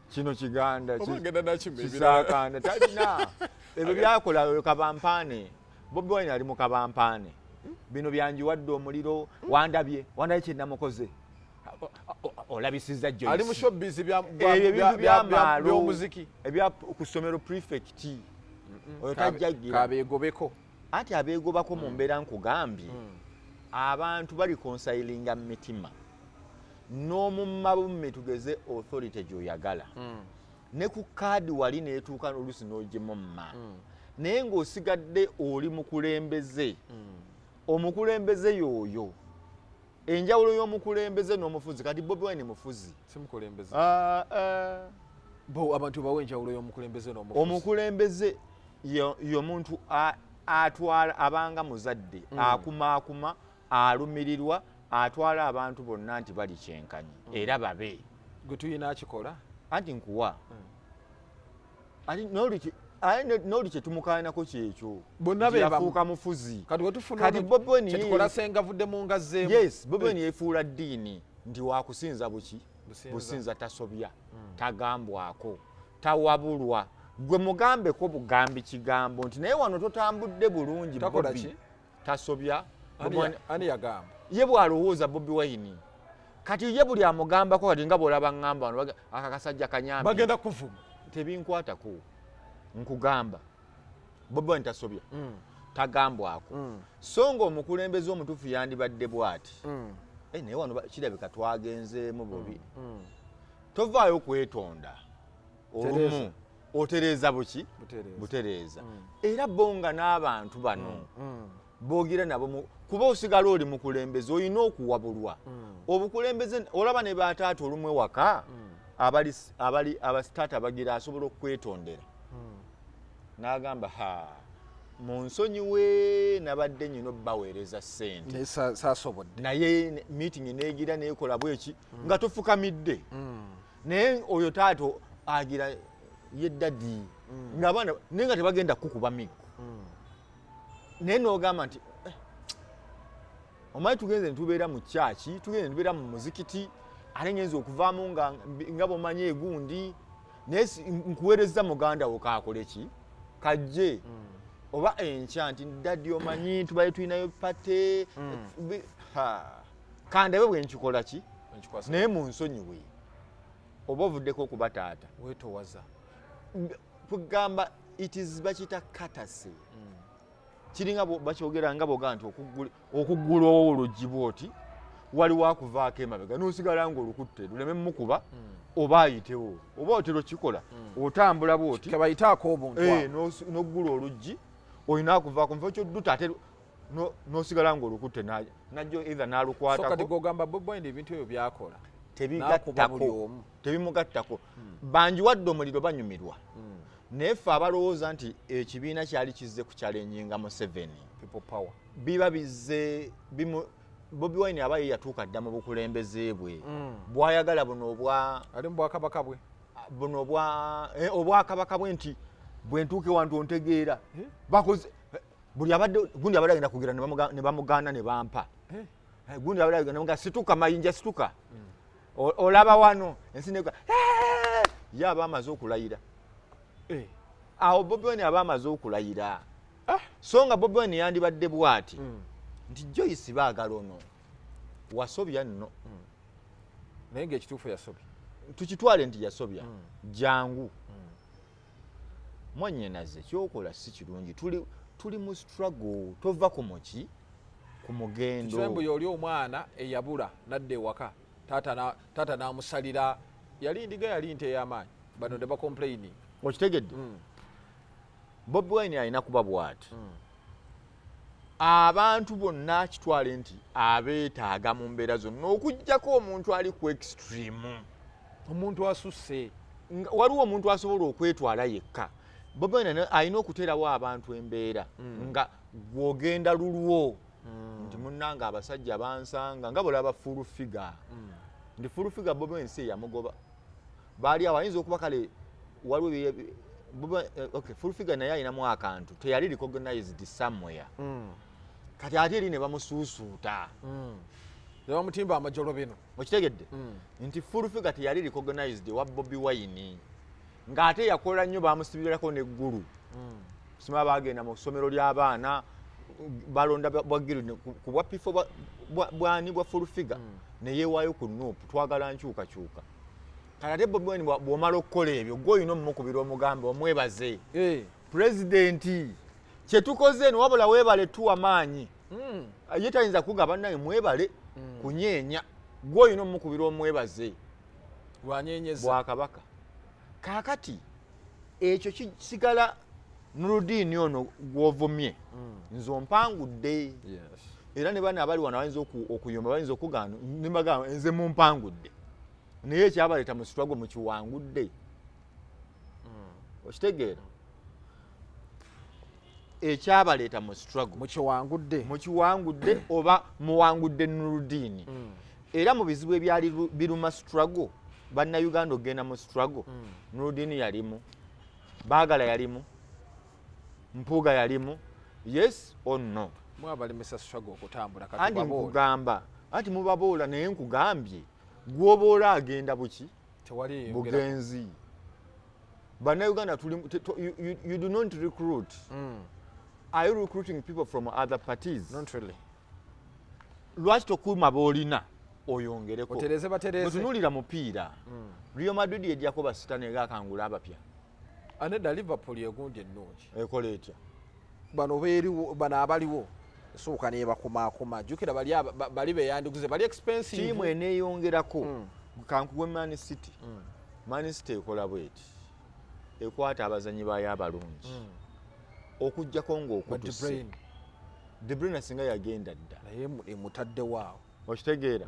kino kiganda. Oba agenda nakima ebirala. Kisaakanda talina ebyo byakola oyo kabampaane. Bobi Wine ali mu kabampaane, bino byanjiwadde omuliro, wandabye, wandabye kyenamukoze, olabisiza Joyce. Ali mu showbiz Ebyo ebintu byamaalo by'omuziki. Ebya ku ssomero prefect oyo tajjagira. Kabeegobeko. Anti abeegobako mu mbeera, nkugambye, abantu bareconcilinga mu mitima n'omumma bumme, tugeze authority gy'oyagala ne ku kaadi wali neetuuka oluusi n'ogimumma, naye ng'osigadde oli mukulembeze. Omukulembeze y'oyo, enjawulo y'omukulembeze n'omufuzi. Kati Bobi Wine mufuzi. Simukulembeze. Ah, ah. Bo abantu bawe enjawulo y'omukulembeze n'omufuzi. Omukulembeze y'omuntu atwala, abanga muzadde, akumaakuma, alumirirwa, atwala abantu bonna nti bali kyenkanyi era babe. Gwe tuyina akikola. Anti nkuwa, ati n'oli kyetumukaanako kyekyo. Bonna nti be bamu. Yafuuka mufuzi. Kati wetufuna Kati Bobi Wine kyetukola, senga avudde mu ngazzeemu. Yes, Bobi Wine yeefuula ddiini nti wakusinza buki? Businza. Businza, tasobya, tagambwako, tawabulwa. Gwe mugambeko bugambi kigambo nti naye wano totambudde bulungi. Takola Bobi ki? tasobya. Ani Bobi Wine- Ani yagamba? Ye bw'alowooza Bobi Wine. Kati ye buli amugambako, kati nga bw'olaba ŋŋamba wano, aka kasajja kanyambi. Bagenda kuvuma. Tebinkwatako, nkugamba Bobi Wine tasobya, tagambwako. So nga omukulembeze omutuufu yandibadde bw'ati: "Eh, naye wano kirabika twagenzeemu bubi." Tovaayo kwetonda olumu. Tereeza. Otereeza buki? Butereeza. Butereeza. Era bo nga n'abantu bano boogera nabo kuba osigala oli mukulembeze, olina okuwabulwa. Obukulembeze olaba ne bataata olumu ewaka abali abali abasitaata bagira asobola okwetondera n'agamba, "Ha, munsonyiwe, nabadde nyina obbaweereza ssente." Naye saasobodde. Naye meeting negira nekola bweki nga tofukamidde, naye oyo taata agira ye daddy nga abaana, naye nga tebagenda kukuba miggo, naye nogamba nti, "Eh, omanyi tugenze netubeera mu kyaki, tugenze netubeera mu muzikiti, ate ngenza okuvaamu nga bwomanyi egundi." Naye nkuweerezza muganda wo, kaakole ki, kajje oba enkya nti, "Daddy, omanyi tubaye tulinayo party." Kandabe bwe nkikola ki. Enkikwasa. Naye munsonyiwe oba ovuddeko okuba taata. Weetowaza. Kugamba it is bakiyita courtesy. Kiringa bakyogera nga boga nti okuggula oluggi bwoti, waliwo akuvaako emabega nosigala nga olukutte luleme mukuba oba ayitewo, oba otera okikola otambula bwoti. Kebayitaako obuntu Eh, abo. N'oggula oluggi, olina akuvaako nfa kyodduta ate n'osigala nga olukutte, najjo either So kati n'alukwatako. Gogamba Bobi Wine ebintu ebyo byakola n'akuba buli Tebigattako. omu. Tebimugattako. Banjiwadde omuliro banyumirwa, naye ffe abalowooza nti ekibiina kyali kizze ku challenginga Museveni, People Power, biba bizze Bobi Wine aba ye yatuuka dda mu bukulembeze bwe bwayagala buno obwa Ali mu bwakabaka bwe. Buno obwa obwakabaka bwe, nti bwe ntuuka ewantu ontegeera bakoze buli abadde gundi abadde agenda kugira ne bamugaana ne bampa. Gundi abadde agenda ne bamugaana, situka mayinja, situka. Olaba wano ensi nega ye aba amaze okulayira. Awo Bobi Wine aba amaze okulayira. So nga Bobi Wine yandibadde bw'ati nti, "Joyce, baagala ono wasobya nno." Naye ngaekituufu yasobya. Tukitwale nti yasobya. Jangu mwannyinaze, kyokola si kirungi, tuli mu struggle, tova ku muki ku mugendo. Kisembu yoli omwana eyabula nadda ewaka, taata n'amusalira, yali ndiga, yali nte ey'amaanyi, bano ne bacomplaining. Okitegedde? Bobi Wine alina kuba bw'ati, abantu bonna kitwale nti abeetaaga mu mbeera zonna, okugjako omuntu ali ku extreme. Omuntu asusse. Waliwo omuntu asobola okwetwala yekka. Bobi Wine alina okuteerawo abantu embeera nga gw'ogenda lulwo nti, "Munnange, abasajja bansanga nga bolaba Full Figure." Nti Full Figure Bobi Wine si eyamugoba, baali awo ayinza okuba kale waliwo okay, Full Figure naye alinamu akantu, teyali recognized somewhere. Kati ate eri ne bamusuusuuta. Ne bamutimba amajolo bino. Okitegedde nti Full Figure teyali recognized ewa Bobi Wine, ng'ate yakola nnyo, bamusibirako n'eggulu. Sima bagenda mu ssomero ly'abaana balonda bwa guild ku bwa pifo bwani bwa Full Figure, ne yeewaayo ku NUP, twagala nkyukakyuka. Kati ate Bobi Wine bw'omala okukola ebyo, gwe olina omumukubira omugambe omwebaze, "Pulezidenti, kyetukoze eno, wabula weebale tuwa maanyi." Ye tayinza kugamba, "Naye mwebale kunyeenya." Gwe olina omukubira omwebaze. Lwanyenyeza. Bwakabaka. Kaakati ekyo kisigala Nuludiini ono gw'ovumye, nze ompangudde. Era ne bano abali wano bayinza okuyomba, bayinza okugaana, nebagamba nze mumpangudde, naye ekyabaleeta mu struggle mukiwangudde. Okitegeera? Ekyabaleeta mu struggle mukiwangudde. Mukiwangudde oba muwangudde Nuludiini. Era mu bizibu ebyali biruma struggle, Bannayuganda okugenda mu struggle, Nuludiini yalimu, Baagala yalimu, Mpuuga yalimu, yes or no? Mwabalemesa struggle okutambula. Anti Katubaboole. Nkugamba anti mubaboola, naye nkugambye gwoboola agenda buki? Tewali yeyongera. Bugenzi. Bannayuganda tuli you do not recruit. Are you recruiting people from other parties? Not really. Lwaki tokuuma boolina oyongereko? Otereze batereze. Bwetunuulira mupiira, Real Madrid ejjako basita negakangula abapya. Anedda, Liverpool egundi ennungi. Ekola etya? Bano beeriwo, bano abaliwo esooka nebakumakuma. Jjukira bali bali beyandiguze bali expensive. Tiimu eneeyongerako, kankuwe Man City. Man City ekola bweti, ekwata abazanyi baayo abalungi, okugjako Ba De ng'okutuse Bruyne. De Bruyne singa yagenda dda. Naye emutaddewo awo. Okitegeera?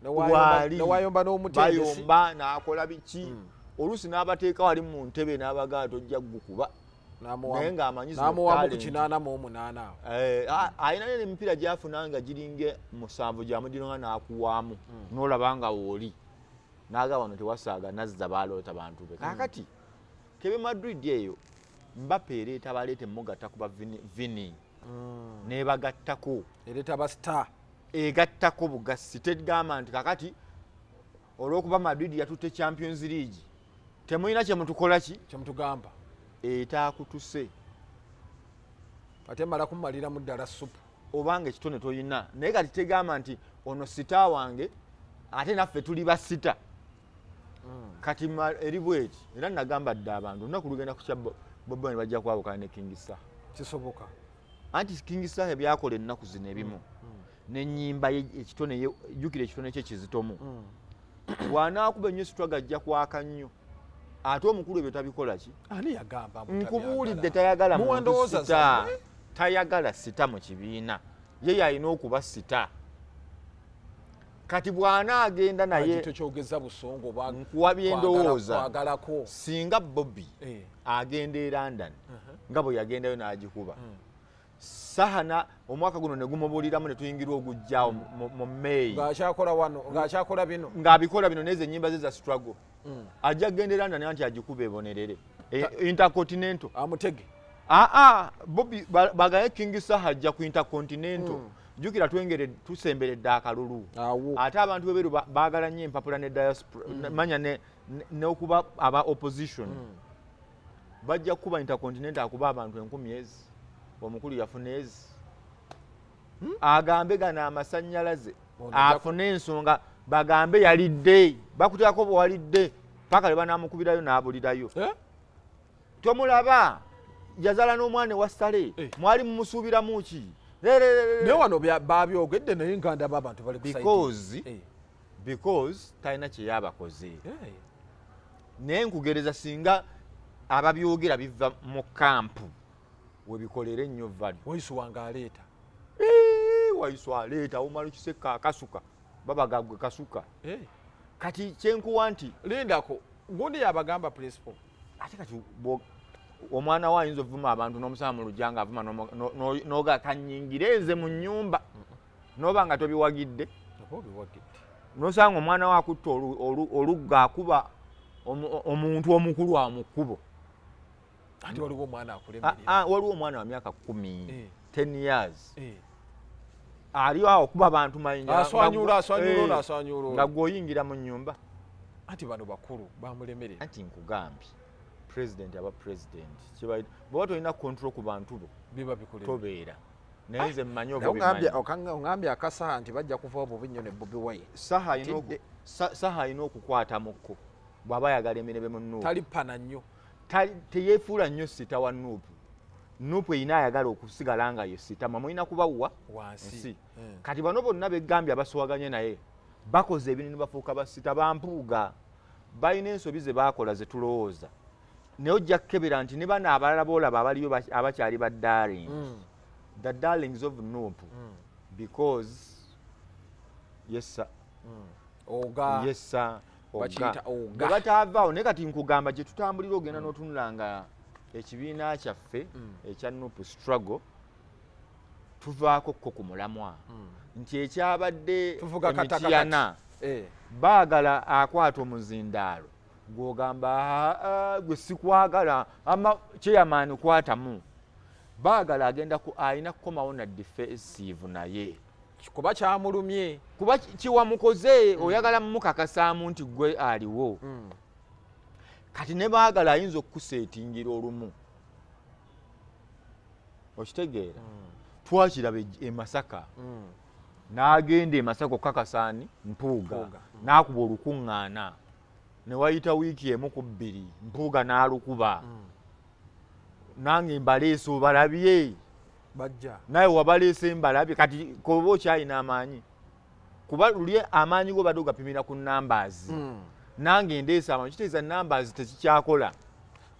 Waali Newayomba n'omutendesi. Bayomba n'akola biki, oluusi n'abateeka wali mu ntebe n'abagaa tojja gukuba, naye ng'amanyi zino N'amuwamu ku talent. 88 awo. Eh, alina nene emipiira gyafuna nga giringa 7 gyamugiranga n'akuwaamu, n'olaba nga wooli n'agaba wano tewasaaga nazza baloota bantu be. Kaakati kebe Madrid eyo, Mbappe ereeta baleeta emugatta kuba Vini nebagattako. Ereeta ba star. Egattako bugasi, tegamba nti kakati olw'okuba Madrid yatutte Champions League. Temulina kyemutukola ki? Kyemutugamba. Etaakutuse. Ate mala kumaliramu ddala supu. Obanga ekitone toyina, naye kati tegamba nti ono star wange, ate naffe tuli ba star. Kati eri bweti, era nagamba dda abantu, olunaku lugenda kukya Bobi Wine bajja kwawukana ne King Saha. Kisoboka. Anti King Saha ebyakola ennaku zino ebimu n'ennyimba ye, ekitone ye, jjukira ekitone kye kizitomu. Bw'anaakuba ennyo struggle ajja kwaka nnyo, ate omukulu ebyo tabikola ki? Ani yagamba mbu Nkubuulidde. tabyagala? Tayagala Muwa muntu ndowooza star. zammwe? Tayagala star mu kibiina, ye yalina okuba star. Kati bw'anaagenda naye Tokyogeza busongo oba Nkuwa byendowooza. Kwagalako. Singa Bobi agenda e London nga bwe yagendayo n'agikuba Sahana omwaka guno ne gumubuuliramu ne tuyingira ogujjaawo mu May, Ng'akyakola wano, ng'akyakola bino. Ng'abikola bino nezo ennyimba ze za struggle, ajja kugenda e London anti agikuba ebonerere. Intercontinental. Amutege. Aa, Bobi bagaye King Saha ajja ku Intercontinental. Jjukira twengere tusemberedde akalulu. Awo. Ate abantu beberu baagala nnyo empapula ne diaspora, manya n'okuba aba opposition bajja kukuba Intercontinental, akuba abantu 1000 ezi omukulu yafuna ezi agambe gano amasannyalaze. Ono ajja Afune ensonga bagambe yalidde, bakuteekako bwe walidde paka lwe banamukubirayo n'abulirayo. Eh? Tomulaba yazaala n'omwana ewa Sale? Eh. Mwali mumusuubiramu ki? Naye wano babyogedde, naye nga ndaba abantu bali ku side. Because talina kyeyabakoze. Naye nkugereza, singa ababyogera biva mu camp webikolera ennyo value. Waisu wange aleeta. Waisu aleeta, omala okiseka akasuka babaga gwe kasuka. Kati kyenkuwa nti Lindako, gundi yabagamba principal. Ate kati omwana we ayinza ovuma abantu n'omusaba mu lujja nga avuma n'oga kanyingire nze mu nnyumba, noba nga tobiwagidde. Oba obiwagidde. Nosanga omwana we akutta olugga akuba omuntu omukulu awo mu kkubo. Ate waliwo omwana akulemerera. Ah, waliwo omwana wa myaka 10, 10 years, ali awo kuba abantu mayinja. Aswanyula, aswanyula ono, aswanyula ono. Nga gweoyingira mu nnyumba. Anti bano bakulu bamulemerera. Anti nkugambye, president aba president. Bw'oba tolina control ku bantu bo, biba bikulemye. Tobeera. Naye nze mmanyi oba Naye obimanyi. Oŋŋambye akasaha nti bajja kuvawo bubi nnyo ne Bobi Wine. Saha alina Tidde. Saha alina okukwata mukko bw'aba ayagala emirembe mu Nuupu. Talipana nnyo. Teyeefuula nnyo star wa Nuupu. Nuupu erina ayagala okusigala nga ye star, mwe mulina kubawwa wansi. Nsi. Kati bano bonna begambye abasowaganye naye bakoze ebintu ne bafuuka ba star. Bampuuga balina ensobi ze baakola ze tulowooza, naye ojja kukebera nti ne bano abalala boolaba abaliyo abakyali ba darling, the darlings of Nuupu, because yes sir. Oga. Yes sir. Bakiyita oga. Bwe bataavaawo, naye kati nkugamba gye tutambulira, ogenda n'otunula nga ekibiina kyaffe ekya Nuupu struggle tuvaako kko ku mulamwa nti ekyabadde Tuvuga kata emityana baagala akwata omuzindaalo gw'ogamba, "Ah, ah, gwe sikwagala ama chairman kwatamu." Baagala agenda alina kukomawo na defensive naye kuba kyamulumye. Kuba kiwamukoze oyagala mumukakasaamu nti gwe aliwo. Kati ne baagala ayinza okukuseetingira olumu, okitegeera? Twakiraba e Masaka, n'agenda e Masaka okukakasaani Mpuuga. Mpuuga. N'akuba olukuŋŋaana ne wayita wiiki emu ku bbiri, Mpuuga n'alukuba, nange mbaleese obalabye. Bajja. Naye wabaleese mbalabye. Kati koba okyalina amaanyi, kuba luli amaanyi go badde ogapimira ku numbers. Nange ndeese amaanyi, kitegeeza numbers tekikyakola.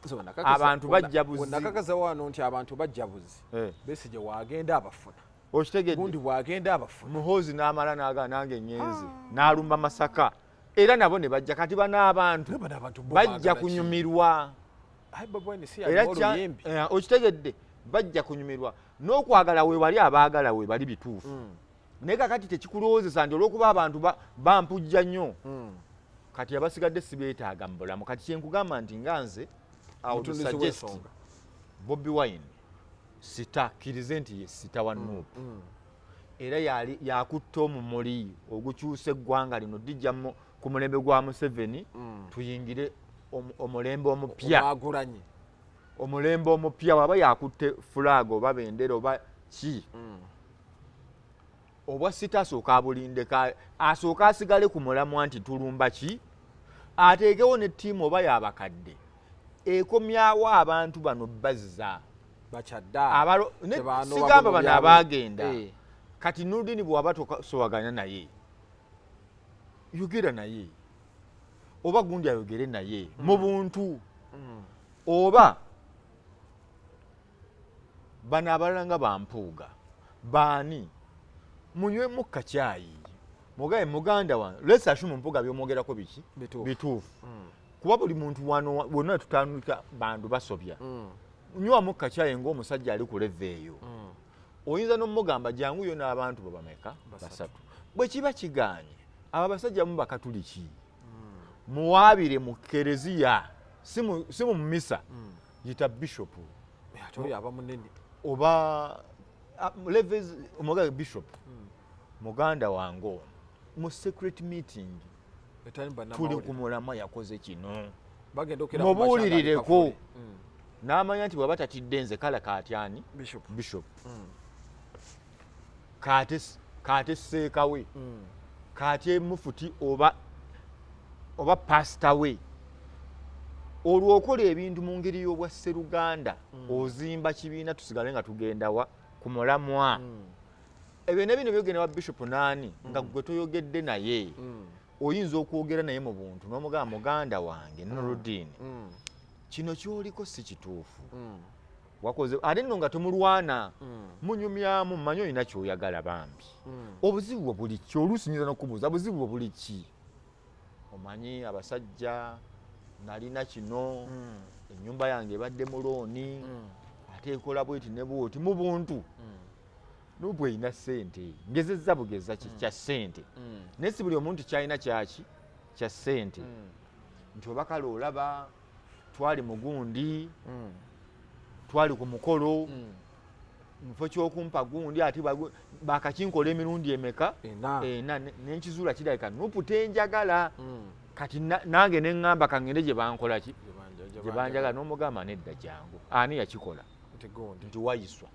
So, Abantu bajja buzi. Nakakasa wano nti abantu bajja buzi. Besigye waagenda abafuna. Okitegedde? Gundi bwagenda abafuna. Muhoozi n'amala n'agaa nange nyenze, n'alumba Masaka era nabo ne bajja. Kati bano abantu Naye bano abantu bo bajja baagala ki? kunyumirwa. Ayi, Bobi Wine si Era yaliwo oluyimbi. Okitegedde, bajja kunyumirwa n'okwagala weebali, abaagala weebali bituufu. Naye kakati tekikulowoozesa nti olw'okuba abantu bampujja nnyo, kati abasigadde sibeetaaga mu bulamu. Kati kyenkugamba nti nga nze I would Mutunduzi suggest w'ensonga. Bobi Wine star, kkirize nti ye star wa Nuupu, era yali yakutta omumuli ogukyusa eggwanga lino, dijja ku mulembe gwa Museveni tuyingire Omulembe omupya. Omwagulanyi. Omulembe omupya waba yakutte flag oba bendera oba ki, obwa sita asooka abulindeko, asooka asigale ku mulamwa nti tulumba ki, ateekewo ne ttiimu oba yabakadde ekomyawo abantu bano bazza. Bakyadda. Tebanoba. Sigamba bano Byabwe. Abaagenda. Kati Nurdini bw'aba tosobaganya naye, yogera naye, oba gundi ayogere naye mu buntu, oba bano abalala nga bampuuga baani, munywemu kacyayi, mugaye muganda wange, let's assume Mpuuga byomwogerako biki? Bituufu. Bituufu, kuba buli muntu wano wonna tutandika bantu basobya. Nywamu kacyayi ng'omusajja ali ku level eyo, oyinza n'omugamba janguyo n'abantu bo bameka? Basatu. Basatu. Bwe kiba kiganye, abo abasajja mu Bakatuliki muwaabire mu kereziya, si mu misa, yita bishopu. Ate oyo aba munene. Oba levels, omugabe bishop, muganda wange ono mu secret meeting Etali tuli bannamawulire. ku mulamwa, yakoze kino. Bagenda okera. Mubuulirireko n'amanya nti bw'aba tatidde nze kale katyani. Bishop. Bishop kaate seekawe, kaatye mufuti oba pasita we. Olwo okola ebintu mu ngeri y'obwa sseruganda, ozimba kibiina, tusigale nga tugendawa ku mulamwa. Ebyo ne bino byogenda wa bishop naani nga gwe toyogedde naye, oyinza okwogera naye mu buntu n'omugamba, muganda wange Nurudini, kino kyoliko si kituufu, wakoze ate nno nga temulwana, munyumyamu, mmanyi olina kyoyagala bambi, obuzibu bwe buli ki? Oluusi nyinza nokubuuza buzibu bwe buli ki? Omanyi abasajja nalina kino, ennyumba yange ebadde mu loan, ate ekola bweti ne bwoti. Mu buntu nubwe erina ssente, ngezezza bugeza ki kya ssente, naye si buli omuntu kyalina kyaki kya ssente, nti oba kale olaba twali mugundi, twali ku mukolo, mufo kyokumpa gundi ate bakakinkola emirundi emeka? Ena. Ena. Nenkizuula kirabika NUP tenjagala. Kati nange neŋŋamba kaŋŋende gye bankola ki, gye banjagala. N'omugamba nedda, jangu, ani yakikola? Nti gundi. Nti wayiswa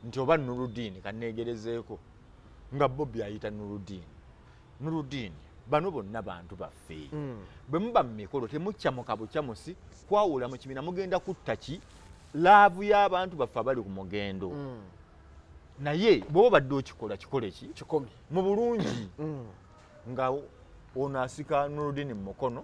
nti oba Nurudini kaneegerezeeko nga Bobi ayita Nurudini. Nurudini, bano bonna bantu baffe. Bwe muba mu mikolo temukyamuka bukyamusi kwawula mu kibiina, mugenda kutta ki love y'abantu baffe abali ku mugendo. Naye bw'oba obadde okikola, kikole ki? Kikomi. Mu bulungi, nga ono asika Nurudini mu mukono,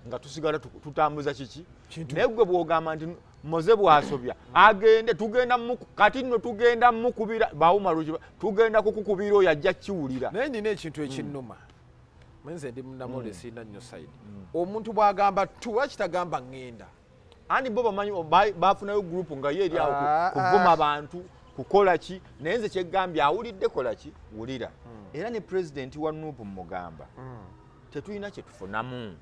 nga tusigala tutambuza kiki. Kintu. Naye gwe bw'ogamba nti Moze bw'asobya agende, tugenda kati nno tugenda mukubira bawuma luki, tugenda kukukubira, oyo ajja kiwulira. Naye nina ekintu ekinnuma, nze ndi munamawulire, sirina nnyo side. Omuntu bw'agamba tu, lwaki tagamba ŋŋenda? Ani bo bamanyi bafunayo group nga ye eri awo Ah, kuvuma ah. bantu, kukola ki. Naye nze kyegambye awulidde, kola ki, wulira. Era ne pulezidenti wa NUP mugamba tetulina kyetufunamu.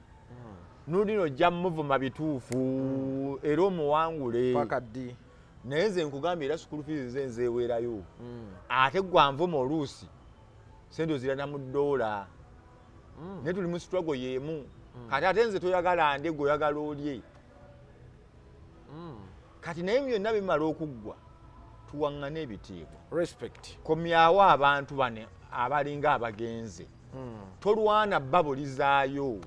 Nulino ojja muvuma bituufu era omuwangule. Paka ddi? Naye nze nkugambye era school fees nze nzeweerayo, ate gwanvuma oluusi sente ozirana mu ddoola, naye tuli mu struggle y'emu. Kati ate nze toyagala ndye, gwe oyagala olye. Kati naye byonna bimala okuggwa, tuwaŋŋane ebitiibwa. Respect. Komyawo abantu bano abalinga abagenze, tolwana babulizaayo.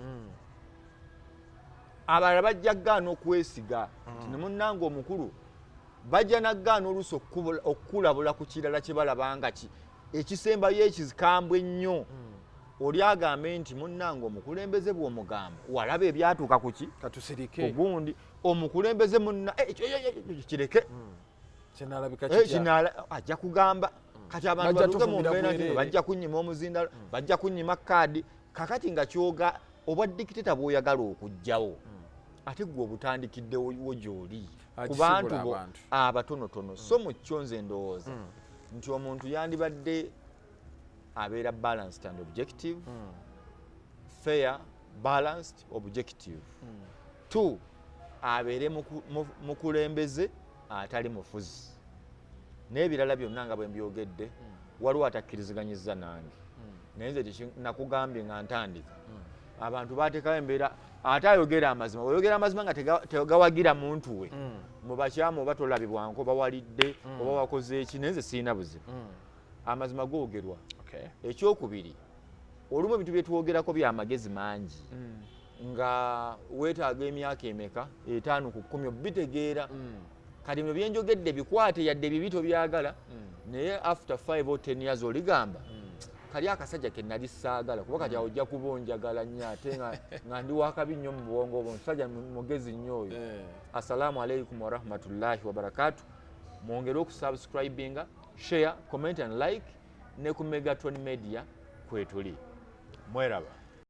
Abalala bajja gaana okwesiga nti ne munnange omukulu bajja nagaana oluusi okukulabula ku kirala kye balaba nga ki ekisembayo ekikambwe ennyo. Oli agambe nti munnange omukulembeze bw'omugamba walaba ebyatuuka ku ki katusirike kugundi omukulembeze munna kireke. Kinalabika Eh, kitya? Ajja kugamba kati abantu Bajja batuuke mu tufumbira mbeera nti bwereere. bajja kunyima omuzindalo, bajja kunyima kaadi. Kakati nga kyoga obwa dictator bw'oyagala okuggyawo, ate gwe obutandikiddewo gy'oli ku Agisibula bantu bo abantu. abatonotono. So mu kyo nze ndowooza nti omuntu yandibadde abeera balanced and objective, fair, balanced, objective. Two, abeere mukulembeze atali mufuzi. N'ebirala byonna nga bwe mbyogedde, waliwo atakkiriziganyizza nange, naye nze nakugambye nga ntandika. Abantu bateekawo embeera, ate ayogera amazima. Oyogera amazima nga tegawagira muntu we mu bakyamu, oba tolabibwanko, oba walidde, oba wakoze eki, naye nze sirina buzibu. Amazima googerwa. Ekyokubiri, olumu ebintu byetwogerako byamagezi mangi nga weetaaga emyaka emeka, 5 ku 10, obitegeera. Kati bino byenjogedde bikwate, yadde bibi tobyagala, naye after 5 or 10 years oligamba, kali akasajja ke nali saagala, kuba kati awo ojja kuba onjagala nnyo, ate nga ndi wakabi nnyo mu bwongo bwo, omusajja mugezi nnyo oyo. Assalamu alaikum warahmatullahi wabarakatu. Mwongere okusubscribinga, share, comment and like, ne ku Megatron Media kwetuli. Mweraba.